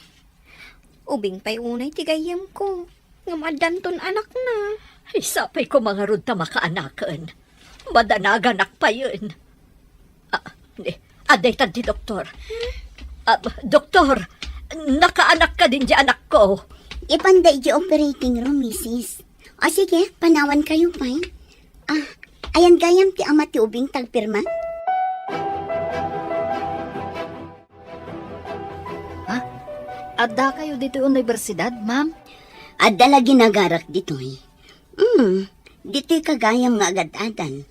ubing pay unay ti gayyemko. Ngem addanton anakna. Ay, sapay ko mangarud ta makaanaken. Madanaganak payen. Ah, ni, adda itan ti doktor. Ah, doktor, nakaanak kadin di anakko. Ipanda iti operating room, misis. O sige, panawan kayo pay. Ah, ayan gayam ti ama ti ubing tagpirma? Ha? Adda kayo ditoy universidad, ma'am? Adda la ginagarak ditoy. Hmm, ditoy kagayam nga agad-adan.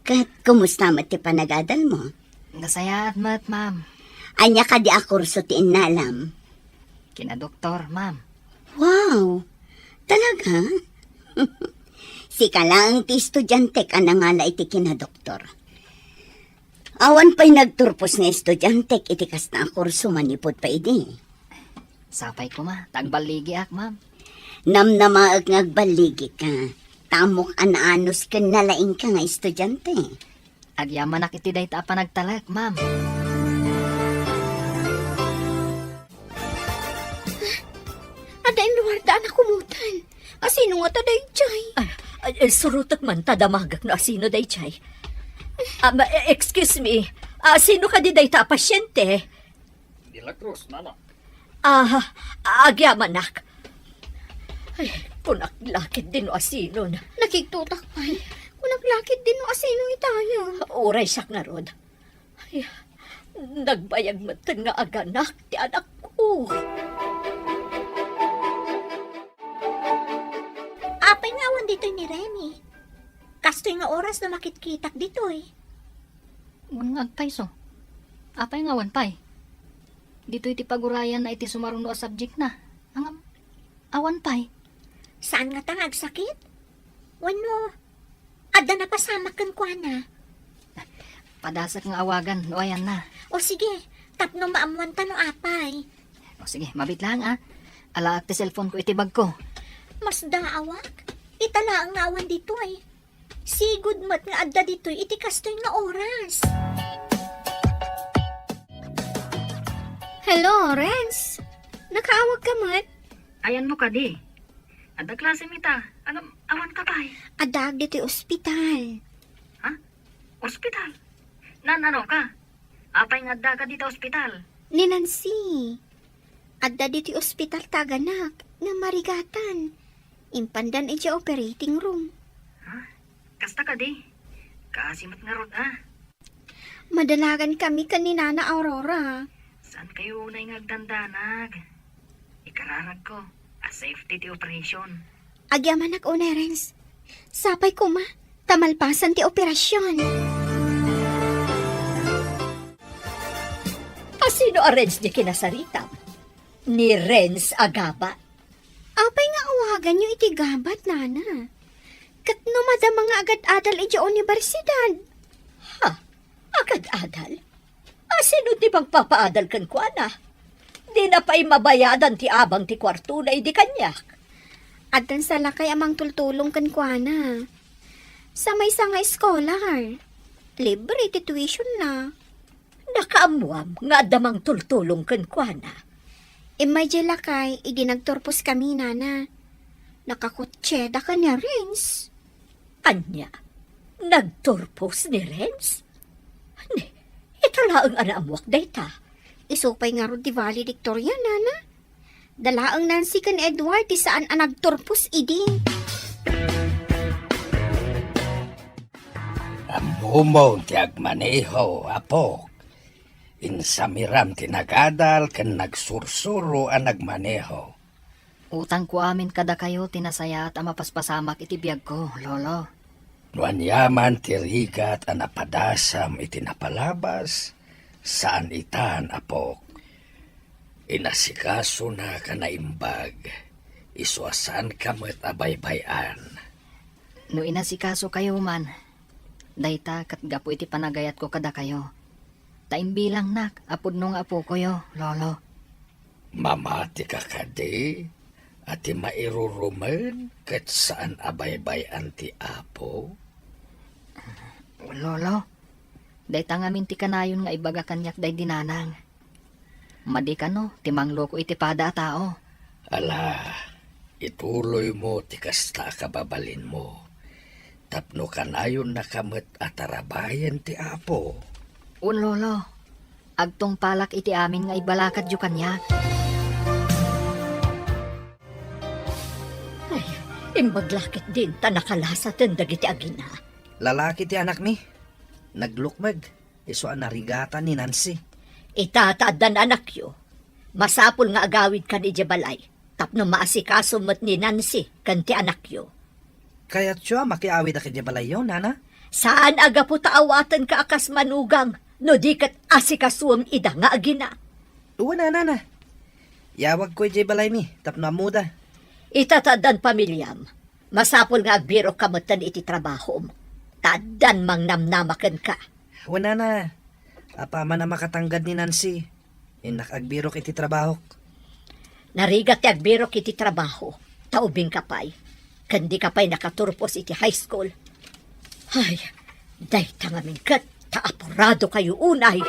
Ket kumusta met ti panagadal mo? Nasayaat met, ma'am. Ania kadi a kurso ti innalam? Kina doktor, ma'am. Wow! Talaga? Sika laeng ti estudiantek a nangala iti kinadoktor. Awan pay nagturpos nga estudiantek iti kasta a kurso manipud pay idi. Sapay koma, ta agballigiak, ma'am. Namnamaek nga agballigika. Ta ammok a naanus ken nalaingka nga estudiante. Agyamanak iti dayta a panagtalek, ma'am. Adda inruarda a nakumotan. Asino ngata daydiay? Ah, ah, eh, surotek man ta damagek no asino daydiay. Ah, ma-, eh, excuse me. Ah, sino kadi dayta a pasyente? De la Cruz, nana. Ah, agyamanak. Ay, kunak lakit din no asino na. Nakigtotak pay. Kunak lakit din no asino itayo. Uray siak ngarud. Ay, nagbayag metten nga aganak ti anakko. Apay nga awan ditoy ni Remy? Kastoy nga oras no makitkitak ditoy. Wen nga agpayso. Apay nga awan pay? Ditoy ti pagurayanna iti sumaruno a subject na. Ngem, awan pay. Saan ngata nga agsakit? Wenno, adda napasamak kenkuana? Padasek nga awagan no ayanna. O sige, tapno maammuanta no apay. O sige, mabit lang, ah. Alaak ti cellphone ko iti bag ko. Masdaawak. Ita laeng nga awan ditoy. Sigud met nga adda ditoy iti kastoy nga oras. Hello, Renz. Nakaawag ka met? Ayanmo kadi? Adda klasem ita. Ngem, awan ka pay? Addaak ditoy ospital. Ha? Ospital? Naan-ano ka? Apay nga adda ka dita ospital? Ni Nancy. Adda ditoy ospital ti aganak, nga marigatan. Impandan idiay operating room. Ha? Kasta kadi? Kaasi met ngarud, ah. Madanagan kami ken ni Nana Aurora. Saan kayo unay nga agdandanag? Ikararag ko a safety ti operation. Agyamanak unay, Renz. Sapay koma, ta malpasan ti operasyon. Asino a Renz ti kinasaritam? Ni Renz a gabat. Apay nga awan? Paganyo iti gabat, nana. Ket no madama nga agad-adal idiay universidad? Ha? Agad-adal? A, sino ti mangpapaadal kenkuana? Dina pay mabayadan ti abang ti kuartona idi kaniak. Addan sa lakay a mangtultulong kenkuana. Sa maysa nga scholar, libre ti tuition na. Nakaammuam nga adda mangtultulong kenkuana. Immay diay lakay, idi nagturpos kami, nana. Nakakotseda ken ni Renz. Ania? Nagturpos ni Renz? Ni, ita laeng a naammuak dayta. Isu pay ngarud ti valedictorian, nana. Da laeng Nancy ken Edward ti saan a nagturpos idi. Ammom ti agmaneho, apok. Insamiram ti nagadal ken nagsursuro a nagmaneho. Utangko amin kadakayo ti nasayaat a mapaspasamak iti biagko, Lolo. No aniaman ti rigat a napadasam iti napalabas, saan itan, apok. Inasikasonak a naimbag, isu a saanka met a baybay-an. No inasikasokayo man, dayta ket gapu iti panagayatko kadakayo. Ta imbilangnak a pudno nga apokoyo, Lolo. Mamatika kadi a ti mairurumen ket saan a baybay-an ti Apo? Lolo, dayta ngamin ti kanayon nga ibaga kaniak daydi nanang. Madi kano ti mangloko iti pada a tao. Ala, ituloymo ti kasta a kababalinmo, tapno kanayonnaka met a tarabayen ti Apo. Wen, Lolo, agtungpalak iti amin nga ibalakadyo kaniak. Ay, imbag la ketdin ta nakalasaten dagiti agina. Lalaki ti anakmi. Naglukmeg. Isu a narigatan ni Nancy. Ita ta addan anakyo, masapul nga agawidkan idiay balay tapno maasikaso met ni Nancy ken ti anakyo. Kayatyo a makiawidak idiay balayyo, nana? Saan a gapu ta awatenka a kas manugang no di ket asikasuem ida nga agina. Wen a, nana. Yawagko idiay balaymi tapno ammoda. Ita ta addan pamiliam, masapul nga agbirokka metten iti trabahom, ta addan mangnamnama kenka. Wen, nana, apaman a makatanggad ni Nancy, innak agbirok iti trabahok. Narigat ti agbirok iti trabaho, ta ubingka pay, ken dika pay nakaturpos iti high school. Ay, dayta ngamin ket ta apuradokayo unay.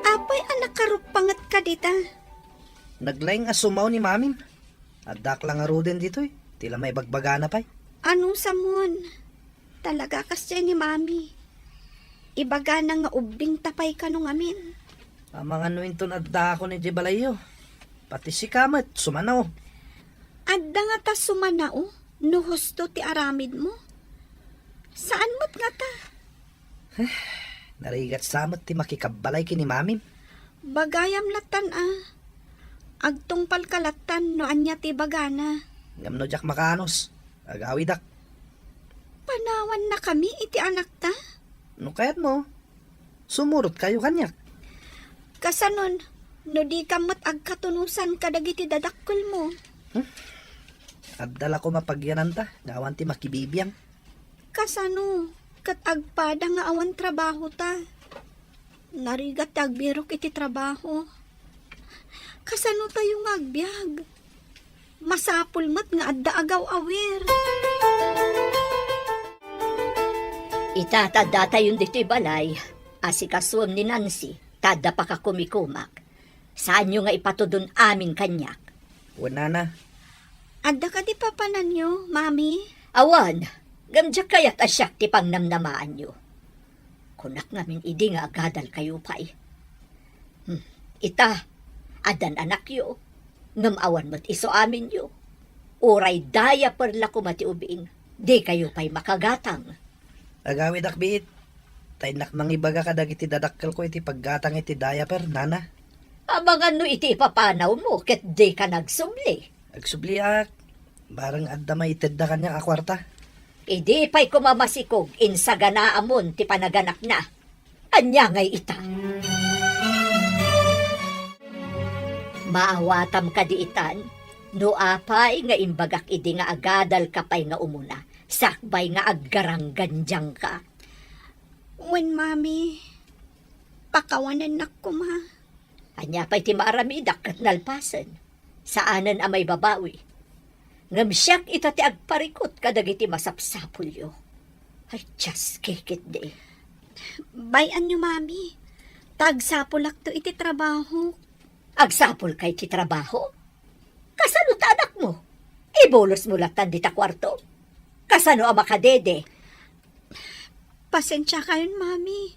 Apay a nakaruppangetka dita? Naglaing a sumao ni mamim. Addak la ngaruden ditoy, ti la maibagbagana pay. Ano samon? Talaga kasdiay ni mami. Ibagana nga ubbingta pay kano ngamin. Amangan no inton addakon idiay balayyo. Pati sika met, sumanao. Adda ngata sumanao no husto ti aramidmo? Saan met ngata? Eh, narigat sa met ti makikabbalay ken ni mamim. Bagayam lattan a. Agtungpalka lattan no ania ti ibagana. Ngem no diak makaanus, agawidak. Panawannakami iti anakta? No kayatmo, sumurotkayo kaniak. Kasanon, no dika met agkatunosan kadagiti dadakkelmo? Hmm? Adda la koma pagyananta nga awan ti makibibiang. Kasano ket agpada nga awan trabahota? Narigat ti agbirok iti trabaho. Kasano tayo nga agbiag? Masapul met nga adda agaw-awir. Ita ta datayon ditoy balay, asikasuem ni Nancy, ta adda pakakumikumak. Saanyo nga ipatudon amin kaniak. Wen, nana. Adda kadi papananyo, mami? Awan, ngem diak kayat a siak ti pangnamnamaanyo. Kunak ngamin idi nga agadalkayo pay. Hmm, ita, addan anakyo, ngem awan met isu aminyo. Uray diaper la koma ti ubing, dikayo pay makagatang. Agawidak biit, ta innak mangibaga kadagiti dadakkelko iti paggatang iti diaper, nana. Amangan no iti ipapanawmo ket dika nagsubli. Agsubliak, bareng adda maitedda kaniak a kuarta. Idi pay koma masikog, insaganaamon ti panaganakna. Ania ngay ita? Maawatam kadi itan, no apay nga imbagak idi nga agadalka pay nga umuna, sakbay nga aggaranggandiangka. Wen, Mami, pakawanennak koma. Ania pay ti maaramidak ket nalpasen? Saanen a maibabawi. Ngem siak ita ti agparikut kadagiti masapsapulyo. Ay, Dios, kikitdi. Bay-anyo, Mami. Ta agsapulakto iti trabaho. Agsapulka iti trabaho? Kasano ta anakmo? Ibulosmo lattan dita kuarto? Kasano a makadede? Pasensiakayon, Mami.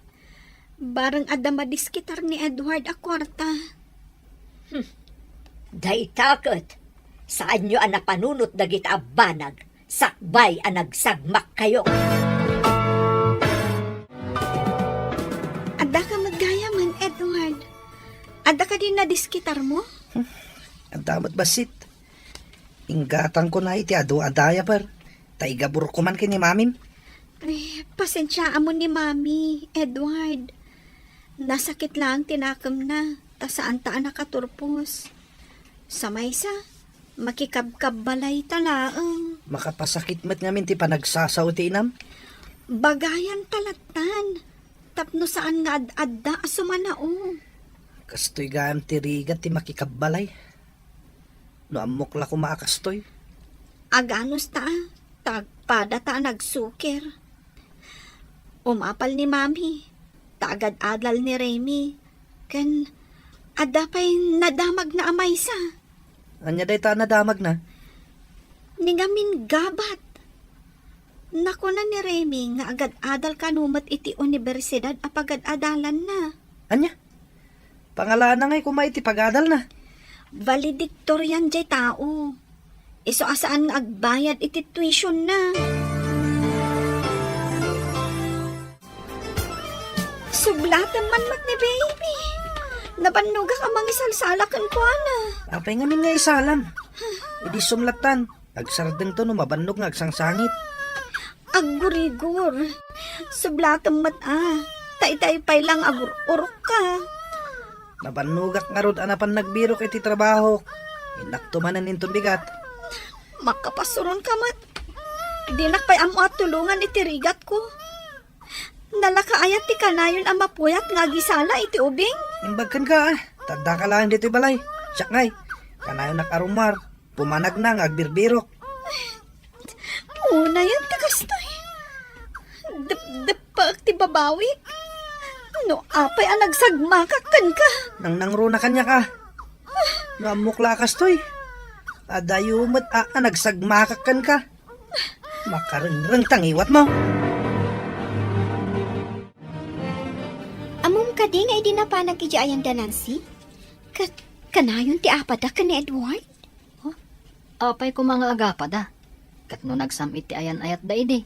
Bareng adda madiskitar ni Edward a kuarta. Hmm. Dayta ket, saanyo a napanunot dagita a banag sakbay a nagsagmakkayo. Addaka met gayamen, Edward. Adda kadi nadiskitarmo? Hmm. Adda met bassit. Inggatangkona iti adu a diaper. Ta igabur koman ken ni Mamim. Eh, pasensiaam ni Mami, Edward. Nasakit laeng ti nakemna, ta saanta a nakaturpos. Sa maysa, makikabkabbalayta laeng. Makapasakit met ngamin ti panagsasao ti inam. Bagayanta lattan, tapno saan nga ad-adda a sumanao. Kastoy gayam ti rigat ti makikabbalay. No ammok la koma a kastoy. Aganusta, ta agpadata a nagsukir. Umapal ni Mami, ta agad-adal ni Remy, ken adda pay nadamagna a maysa. Ania dayta a nadamagna? Ni ngamin gabat. Nakuna ni Remy nga agad-adal kano met iti unibersidad a pagad-adalanna. Ania? Pangalana ngay koma iti pagadalna? Valedictorian jay tao. Isu a saan nga agbayad iti tuitionna. Sublatem man met ni baby. Nabannogak a mangisalsala kenkuana. Apay ngamin nga isalam? Idi sumlatan. Agsardengto no mabannog nga agsangsangit. Aggurigor. Sublatem met a. Ta itay pay lang agur-urokka. Nabannogak ngarud a napan nagbirok iti trabahok. Innakto manen inton bigat. Makapasuronka met. Dinak pay ammo a tulongan iti rigatko. Nalakaayat ti kanayon a mapuyat nga agisala iti ubing? Imbag kenka, a. Ta addaka laeng ditoy balay. Siak ngay, kanayonak a rummuar. Pumanagna nga agbirbirok. Unayen ti kastoy. Depdeppaek ti babawik. No apay a nagsagmakak kenka. Nangnangruna kaniak a. No ammok la a kastoy. Adayo met a, a nagsagmakak kenka. Makarengreng ta ngiwatmo. Ammom kadi nga idi napanak idiay ayan da Nancy? Ket kanayon ti apada ken ni Edward? Huh? Apay koma nga agapada? Ket no nagsam-it ti ayan-ayatda idi,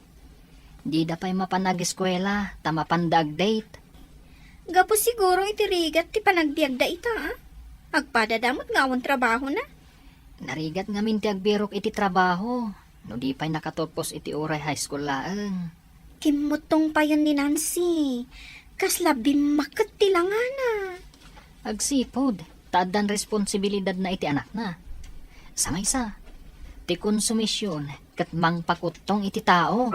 dida pay mapan ageskuela ta mapanda agdate. Gapu siguro iti rigat ti panagbiagda ita, a? Agpadada met nga awan trabahona? Narigat ngamin ti agbirok iti trabaho, no di pay nakaturpos iti uray high school laeng. Kimmuttong payen ni Nancy. Kasla bimmakket ti langana. Agsipud, ta addan responsibilidadna iti anakna. Sa maysa, ti konsumision ket mangpakuttong iti tao.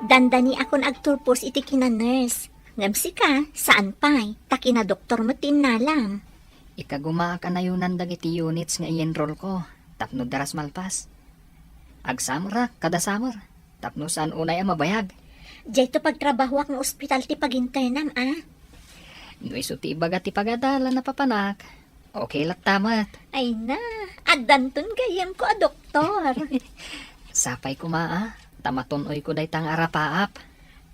Dandaniakon agturpos iti kina-nurse. Ngem sika, saan pay, ta kina-doktor met ti innalam. Ikagumaak a nayonan dagiti units nga i-enrollko tapno daras malpas. Agsamerak kada summer tapno saan unay a mabayag. Diayto pagtrabahoak nga ospital ti pag-internam, a? No isu ti ibaga ti pagadalan a papanak, okay latta met. Ay na, addanton gayyemko a doktor. Sapay koma, a, ta matun-oyko dayta nga arapaap.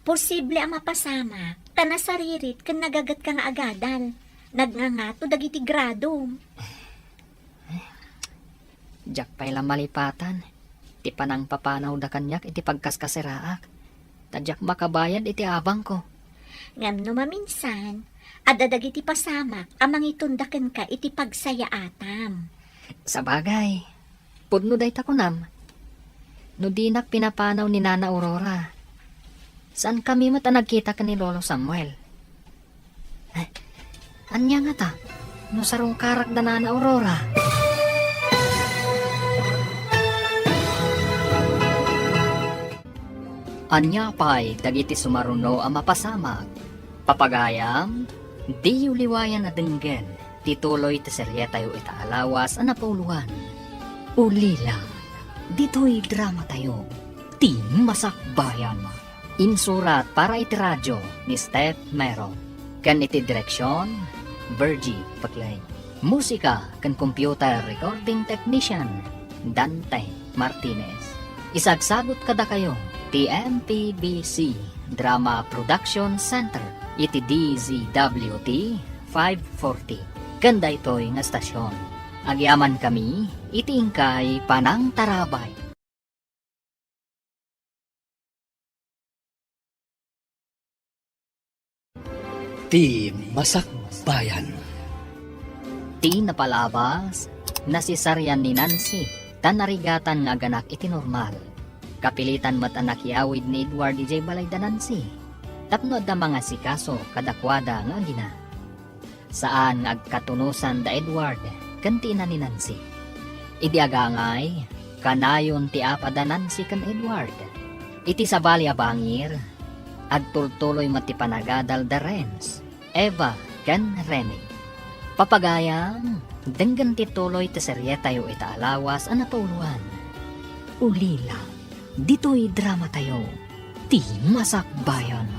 Posible a mapasamak, ta nasaririt ken nagagetka nga agadal. Nagngangato dagiti gradom. Diak pay la malipatan ti panangpapanawda kaniak iti pagkaskaseraak, ta diak makabayad iti abangko. Ngem no maminsan, adda dagiti pasamak a mangitunda kenka iti pagsayaatam. Sabagay, pudno dayta kunam. No dinak pinapanaw ni Nana Aurora, saankami met a nagkita ken ni Lolo Samuel. Ania ngata no sarungkarak da Nana Aurora? Ania pay dagiti sumaruno a mapasamak? Papagayam, diyo liwayan a denggen ti tuloy ti serietayo ita a lawas a napauluan. Ulila, ditoy dramatayo, ti Masakbayan. Insurat para iti radio ni Steph Mero, ken iti direksion, Virgie Paclay. Musika ken computer recording technician, Dante Martinez. Isagsagut kadakayo ti M P B C Drama Production Center iti D Z W T five forty. Ken daytoy nga estasyon, agyamankami iti inkay panangtarabay. Ti Masakbayan. Ti napalabas, nasisarian ni Nancy, ta narigatan nga aganak iti normal. Kapilitan met a nakiawid ni Edward idiay balay da Nancy, tapno adda mangasikaso kadakuada nga agina. Saan nga agkatunosan da Edward ken ti ina ni Nancy. Idi agangay, kanayon ti apa da Nancy ken Edward. Iti sabali a bangir, agtultuloy met ti panagadal da Renz, Eva, ken Rene. Papagayam, denggen ti tuloy ti serietayo ita a lawas a napauluan. Ulila, ditoy dramatayo, ti Masakbayan.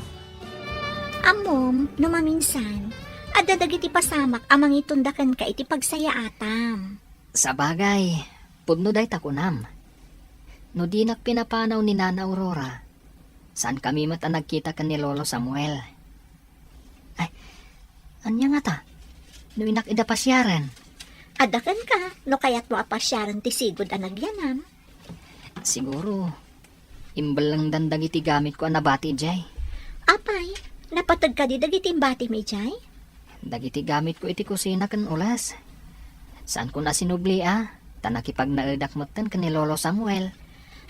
Ammom, no maminsan, adda dagiti pasamak a mangitunda kenka iti pagsayaatam. Sabagay, pudno dayta kunam. No dinak pinapanaw ni Nana Aurora, saankami met a nagkita ken ni Lolo Samuel. Ay, ania ngata? No inak ida pasiaren? Adda kenka, no kayatmo a pasiaren ti sigud a nagyanam. Siguro, imbellengdan dagiti gamitko a nabati idiay. Apay, napateg kadi dagiti imbatimi idiay? Dagiti gamitko iti kusina ken ules. Saankon a sinubli a, ta nakipagnaedak metten ken ni Lolo Samuel.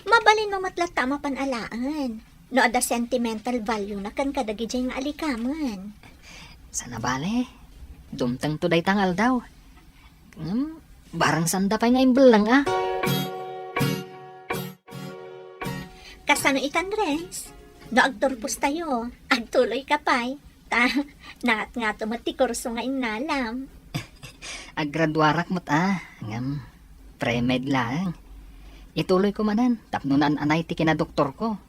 Mabalinmo met latta a mapan alaen, no adda sentimental value na ken kadagidiay nga alikamen. Saan a bale, dumtengto dayta nga aldaw. Ngem, barang saanda pay nga imbelleng a. Kasano itan, Renz? No agturpostayo, agtuloyka pay. Ta, nangatngato met ti kurso nga innalam. Aggraduarak met a, ngem pre-med laeng. Ituloyko manen tapno naan-anay ti kinadoktorko.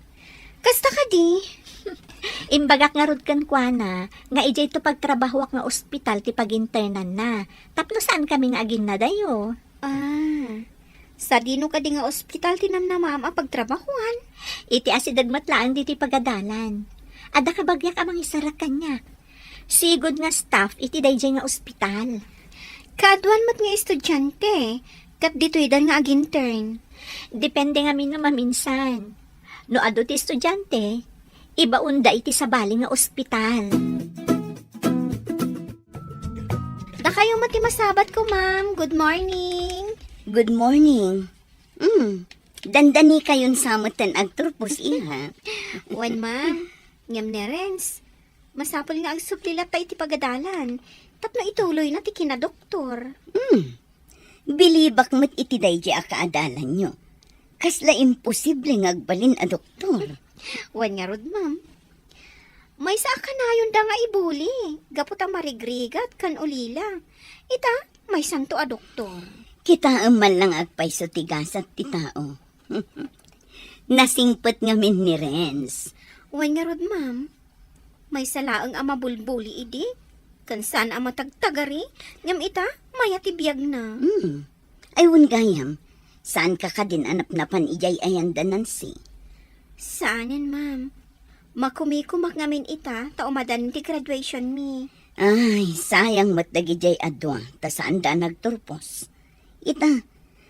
Kasta kadi? Imbagak ngarud kenkuana nga idiayto pagtrabahoak nga ospital ti paginternanna, tapno saankami nga aginnadayo. Ah, sadino kadi nga ospital ti namnamaam a pagtrabahoan? Iti asideg met laeng ditoy pagadalan. Adda kabagiak a mangisarag kaniak. Sigud nga staff iti daydiay nga ospital. Kaaduan met nga estudiante, ket ditoydan nga agintern. Depende ngamin no maminsan. No adu ti estudiante, ibaonda iti sabali nga ospital. Dakayo met ti masabatko, ma'am. Good morning. Good morning. Mm. Dandanikayon sa metten agturpos, iha. Wen, ma'am. Ngem ni Renz, masapul nga agsubli latta iti pagadalan tapno ituloyna ti kinadoktor. Mm. Bilibak met iti daydiay a kaadalanyo. Kasla imposible nga agbalin a doktor. Wen ngarud, ma'am. Maysa a kanayonda nga ibuli gapu ta marigrigat ken ulila. Ita, maysanto a doktor. Kitaem man lang agpayso ti gasat ti tao. Nasingpet ngamin ni Renz. Wen ngarud, ma'am. Maysa laeng a mabulbuli idi, ken saan a matagtagari, ngem ita, maya ti biagna. Hmm. Ay, wen gayam, saanka kadin a napnapan idiay ayan da Nancy? Saanen, ma'am. Makumikumak ngamin ita ta umadan ti graduation mi. Ay, sayang met dagidiay a dua ta saanda a nagturpos. Ita,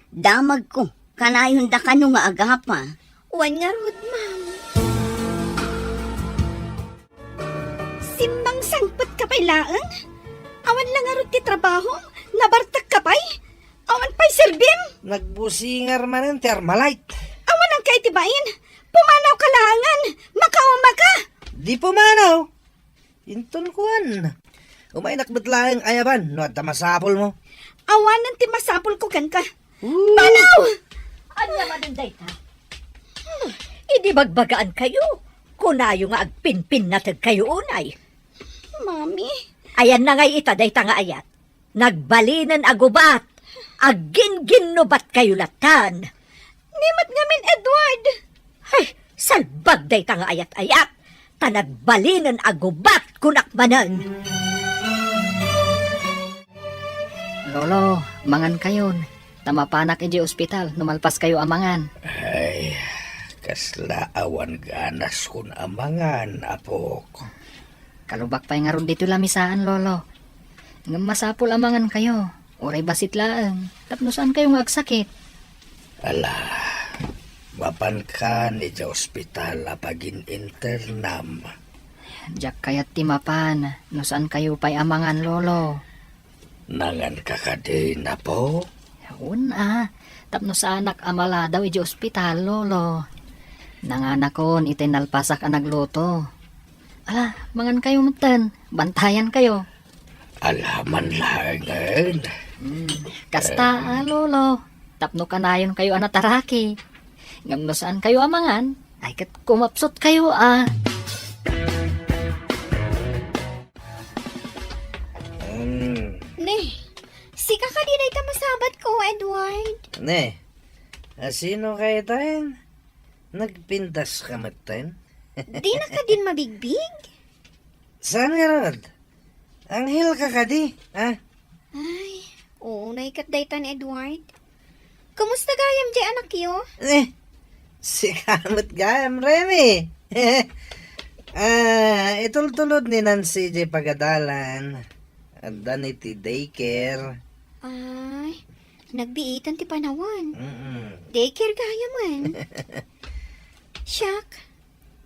damagko, kanayonda kano nga agapa. Wen ngarud, ma'am. Simmangsangpetka pay laeng? Awan la ngarud ti trabahom? Nabartekka pay? Awan pay serbim? Nagbusingar manen ti Armalite. Awananka iti bain? Pumanawka laengen! Makaumaka! Di pumanaw! Inton kuan. Umaynak met laeng ayaban no adda masapulmo. Awanen ti masapulko kenka. Ooh. Banaw! Ania manen dayta? Hmm, idi bagbagaankayo, kunayo nga agpinpinnategkayo unay. Mami. Ayanna ngay ita dayta nga ayat? Nagbalinen a gubat. Agginginnubatkayo lattan. Ni met ngamin, Edward. Ay, salbag dayta nga ayat-ayat. Ta nagbalinen a gubat, kunak manen. Lolo, mangankayon. Ta mapanak idiay ospital no malpaskayo a mangan. Ay, kasla awan ganaskon a mangan, apok. Kalubak pay ngarud ditoy lamisaan, Lolo. Ngem masapul a mangankayo, uray bassit laeng, tapno saankayo nga agsakit. Ala, mapankan idiay ospital a pagin-internam. Diak kayat ti mapan no saankayo pay a mangan, Lolo. Nanganka kadi, apo? Wen a, tapno saanak a maladaw idiay ospital, Lolo. Nanganakon itay nalpasak a nagluto. Ala, mangankayo metten, bantayankayo. Ala man laengen. Hmm, kasta a, Lolo, tapno kanayonkayo a nataraki. Ngem no saankayo a mangan, ay ket kumapsutkayo a. Hmm. Ne, sika kadi dayta masabatko, Edward? Ne, asino kaytaen? Nagpintaska metten? Dina kadin mabigbig? Saan ngarud? Anghel ka kadi, ha? Ay, unay ket dayta ni Edward. Kumusta gayam diay anakyo? Eh, sika met gayam, Remy. Ah, itultulod ni Nancy diay pagadalan. Adda ni ti daycare. Ay, nagbiitan ti panawen. Mm-mm. Daycare gayam. Siak,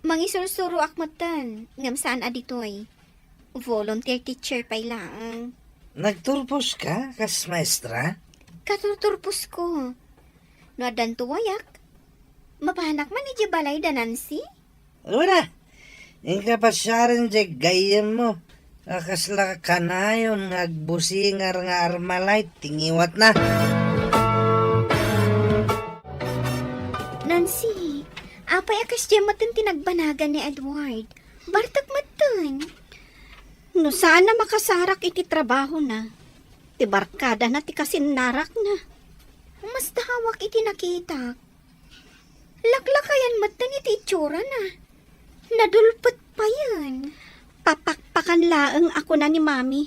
mangisursuroak metten, ngem saan a ditoy. Volunteer teacher pay laeng. Nagturposka kas maestra? Katurturposko. No addan tuwayak, mapanak man idiay balay da Nancy? Ura, inka pasiaren diay gayyemmo. A kasla kanayon nga agbusingar nga Armalite ti ngiwatna. Nancy, apay a kasdiay metten ti nagbanagan ni Edward? Bartek metten. No saan a makasarak iti trabahona, ti barkadana ti kasinnarakna. Masdawak iti nakitak. Laklakayan metten iti itsurana. Nadulpet payen. Papakpakan laeng a kuna ni Mami.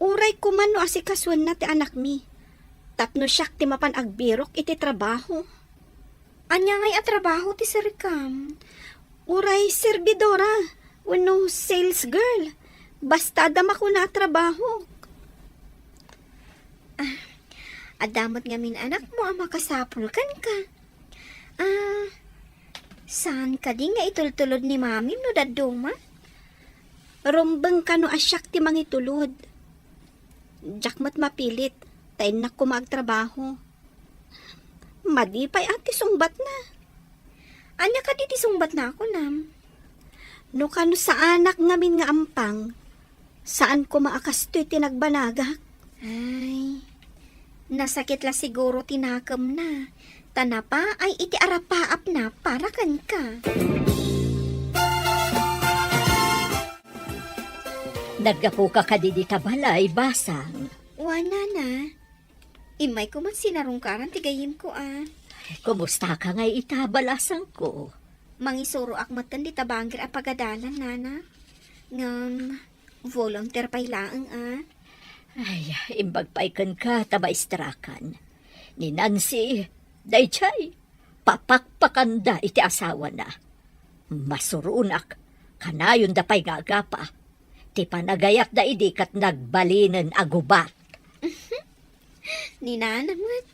Uray koma no asikasuenna ti anakmi, tapno siak ti mapan agbirok iti trabaho. Ania ngay a trabaho ti sirikam? Uray serbidora wenno sales girl. Basta adda makuna a trabaho. Ah, adda met ngamin anakmo a makasapul kenka. Ah, saan kadi nga itultulod ni Mami no dadduma? Rumbeng kano a siak ti mangitulod. Diak met mapilit, ta innak koma agtrabaho. Madi pay a ti sungbatna. Ania kadi ti sungbatna a kunam? No kano saanak ngamin nga ampang, saan koma a kastoy ti nagbanagak. Ay, nasakit la siguro ti nakemna, ta napaay iti arapaapna para kenka. Naggapuka kadi dita balay, Basang? Wen, Nana. Immayko met sinarungkaran ti gayyemko a. Kumustaka ngay ita, balasangko? Mangisuroak metten dita bangir a pagadalan, Nana. Ngem, volunteer pay laeng a. Ay, imbag pay kenka ta maestrakan. Ni Nancy, daydiay, papakpakanda iti asawana. Masuronak, kanayonda pay nga agapa. Ti panagayatda idi ket nagbalinen a gubat. Ni Nana met,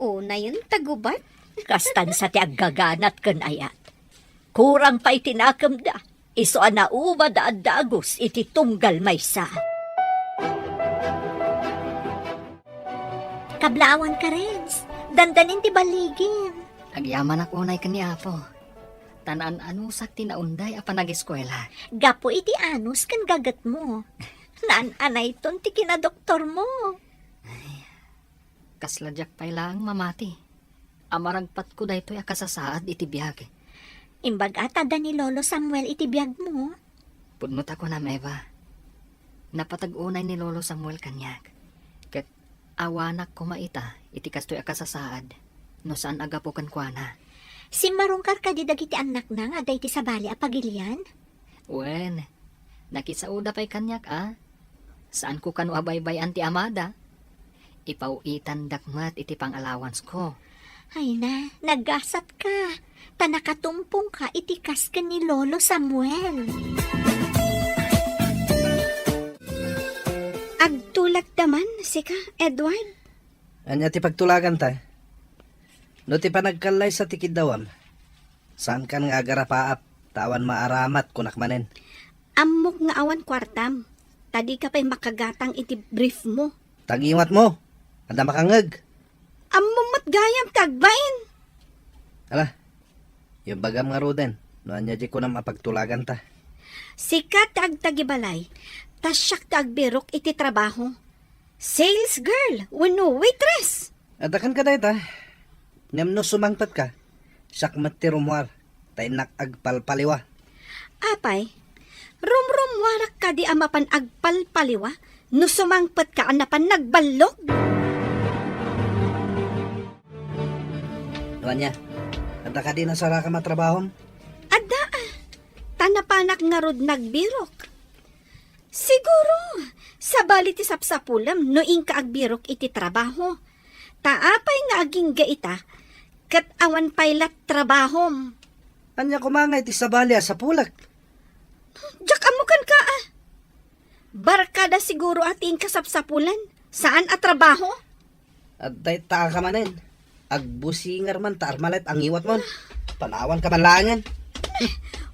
unayen ta gubat. Kastan sa ti aggaganat ken ayat. Kurang pay ti nakemda, isu a naubad a adda agus iti tunggal maysa. Kablaawan ka, Renz. Dandanin ti balligim. Agyamanak unay ken ni Apo. Ta naan-anusak ti naunday a panageskuela. Gapu iti anus ken gagetmo. Naan-anayton ti kinadoktormo. Ay, kasla diak pay laeng mamati. Amaragpatko daytoy a kasasaad iti biag. Imbag-at adda ni Lolo Samuel iti biagmo. Pudno ta kunam, Eva. Napateg unay ni Lolo Samuel kaniak. Ket awanak koma ita iti kastoy a kasasaad no saan a gapu kenkuana. Simmarungkar kadi dagiti annakna nga adda iti sabali a pagilian? Wen, nakisaoda pay kaniak a. Saanko kano a baybay-an ti amada. Ipaw-itandak met iti pang-allowance ko. Ay na, nagasatka. Ta nakatumpongka iti kas ken ni Lolo Samuel. Agtulagda man, sika, Edward? Ania ti pagtulaganta? No ti panagkallaysa ti kiddawam, saankan nga agarapaap, ta awan maaramat, kunak manen. Ammok nga awan kuartam, ta dika pay makagatang iti brief mo. Tagiwat mo, adda makangeg. Ammom met gayam ti agbain. Ala, imbagam ngaruden, no ania di kunam a pagtulaganta. Sika ti agtagibalay, ta siak ti agbirok iti trabaho. Sales girl wenno waitress. Adda kenka dayta. Ngem no sumangpetka, siak met ti rummuar, ta innak agpalpaliwa. Apay, rumrummuarak kadi a mapan agpalpaliwa no sumangpetka a napan nagballog? No ania, adda kadi nasarakam a trabahom? Adda, a. Ta napanak ngarud nagbirok. Siguro, sabali ti sapsapulem no inka agbirok iti trabaho. Ta apay nga agingga ita, ket awan pay la trabahom? Ania koma nga iti sabali a sapulek? Diak ammo kenka, a. Barkada siguro a ti inka sapsapulan, saan a trabaho? Adda ita ka manen. Agbusingar man ta armalet angiwat mon. Panawan ka man laengen.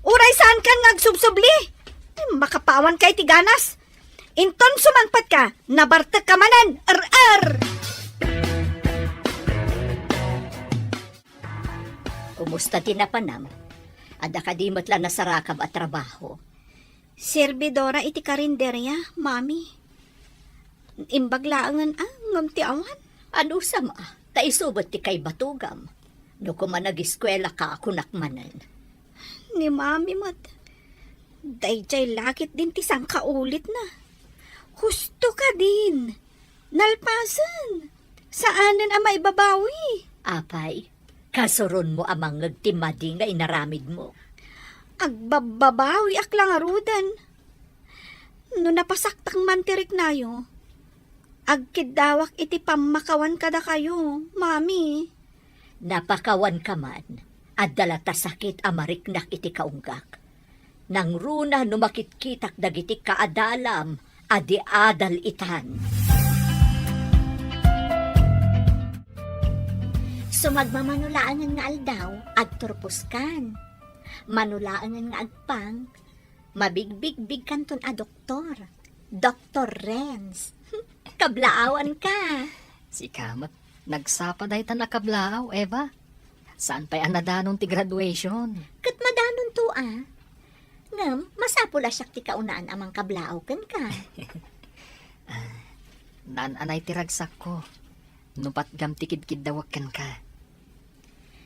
Uray saan kan nga agsubsubli. Makapawan ka iti ganas. Inton sumangpet ka, nabartek ka manen. Er-er! Kumusta ti napanam? Adda kadi met la nasarakam a trabaho? Serbidora iti karinderia, Mami. Imbag laengen a, ngem ti awan. Anusam a, ta isu met ti kaibatugam. No koma nagiskuela ka, kunak manen. Ni Mami met. Daydiay la ketdin ti sangkaulitna. Husto kadin. Nalpasen. Saanen a maibabawi. Apay, kasuronmo a mangngeg ti madi nga inaramidmo. Agbabbabawiak la ngaruden. No napasaktak man ti riknayo, agkiddawak iti pammakawan kadakayo, Mami. Napakawanka man, adda la ta sakit a mariknak iti kaunggak. Nangruna no makitkitak dagiti kaadalam a di adal itan. Sumagmamano laengen nga aldaw, agturposkan. Mano laengen nga agpang, mabigbigbigkanton a doktor. Doktor Renz. Kablaawanka. Sika met, nagsapa daytan a kablaaw, Eva. Saan pay a nadanon ti graduation? Ket madanonto a. Ngem, masapul a siak ti kaunaan a mangkablaaw kenka. Ah, naan-anay ti ragsakko. No patgam ti kidkiddawak kenka.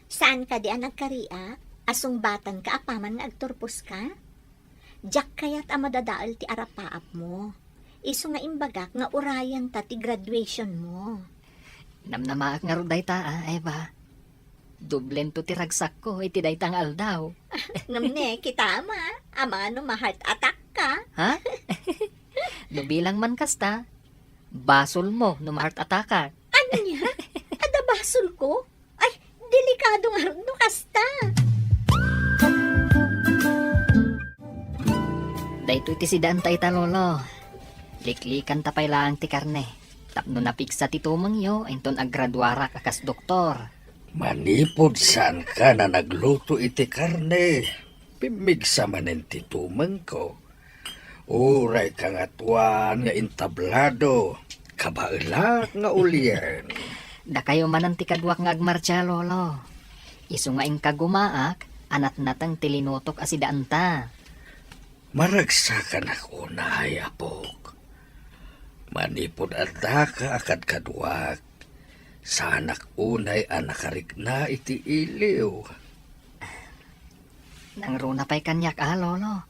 Saan kadi a nagkariak a sungbatanka apaman nga agturposka? Diak kayat a madadael ti arapaapmo. Isu nga imbagak nga urayenta ti graduationmo. Namnamaak ngarud dayta, a, Eva. Doblento ti ragsakko iti dayta nga aldaw. Ngem ne, kitam a, amangan no ma-heart attack ka. Ha? No bilang man kasta, basolmo no ma-heart attackak. Ania? Adda basolko? Ay, delikado ngarud no kasta. Daytoy ti sidaanta ita, Lolo. Liklikanta pay laeng ti karne. Tapno napigsa ti tumengyo, inton aggraduarak a kas doktor. Manipud saankan a nagluto iti karne, pimmigsa manen ti tumengko. Uray kangatoan nga entablado, kabaelak nga ulien. Dakayo manen ti kaduak nga agmartsia, Lolo. Isu nga inkagumaak a natnateng ti linutok a sidaanta. Maragsakanak unay, apok. Manipud addaka a kadkaduak, saanak unay a nakarikna iti iliw. Nangruna pay kaniak a, Lolo.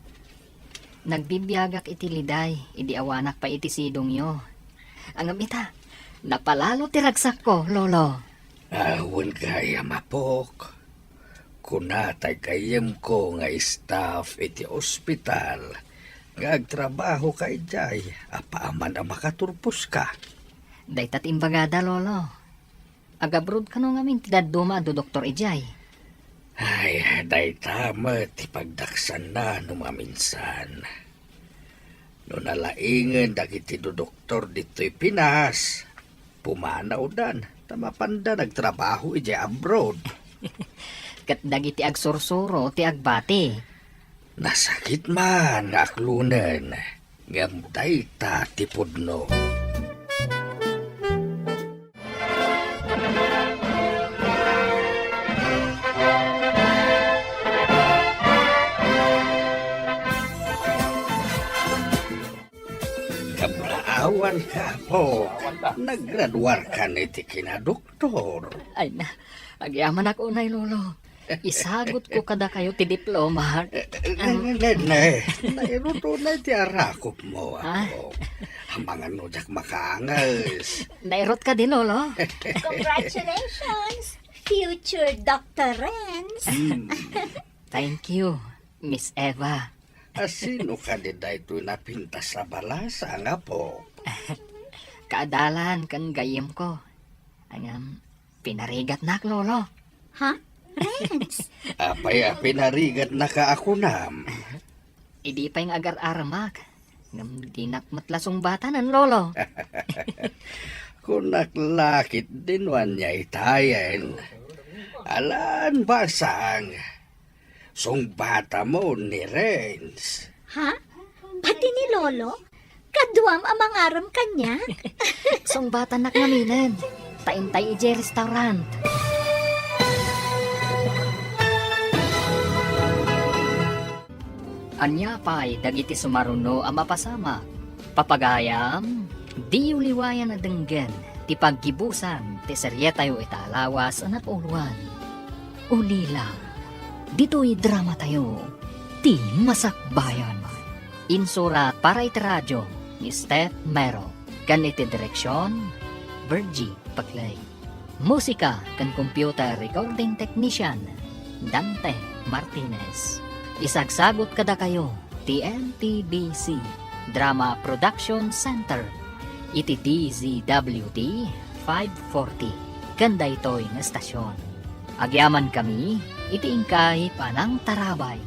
Nagbibiagak iti liday idi awanak pay iti sidongyo. Ngem ita, napalalo ti ragsakko, Lolo. Awan gayam, apok. Kuna tay gayyemko nga staff iti ospital nga agtrabahoka idiay, apaman a makaturposka. Dayta ti imbagada, Lolo. Agabroad kano ngamin ti dadduma a dodoktor idiay. Ay, dayta met ti pagdaksanna no maminsan. No nalaingen dagiti dodoktor ditoy Pinas, pumanawdan ta mapanda nagtrabaho idiay abroad. Ket dagiti agsursuro ti agbati. Nasakit man nga aklonen, ngem dayta ti pudno. Kablaawan ka, apo. Nagraduarkan iti kinadoktor. Ay na, agyamanak unay, Lolo. Isagutko kadakayo ti diploma. Eh, eh, ne, ne, ne, ne. Nairot unay ti arakopmo, ah, apo. Amangan no diak makaanges. Nairot kadi, Lolo? Congratulations, future Doctor Renz. Hmm. Thank you, Miss Eva. A, sino kadi daytoy napintas a balasang, apo? Kaadalan ken gayyemko. Ngem, pinarigatnak, Lolo. Ha? Renz? Apay a pinarigatnaka a kunam? Idi pay nga agar-aramak, ngem dinak met la sungbatanen, Lolo. Kunak la ketdi no ania itayen. Alan basang. Sungbatamon ni Renz. Ha? Pati ni Lolo? Kaduam a mangarem kaniak? Sungbatannak ngaminen. Ta intay idiay restaurant. Ania pay dagiti sumaruno a mapasamak? Papagayam, diyo liwayan a denggen ti paggibusan ti serietayo ita a lawas a napauloan. Ulila, ditoy dramatayo, Ti Masakbayan. Insurat para iti radio ni Steph Mero, ken iti direksion, Virgie Paclay. Musika ken computer recording technician, Dante Martinez. Isagsagut kadakayo ti M P B C Drama Production Center iti D Z W T five forty ken daytoy nga estasion. Agyamankami iti inkay panangtarabay.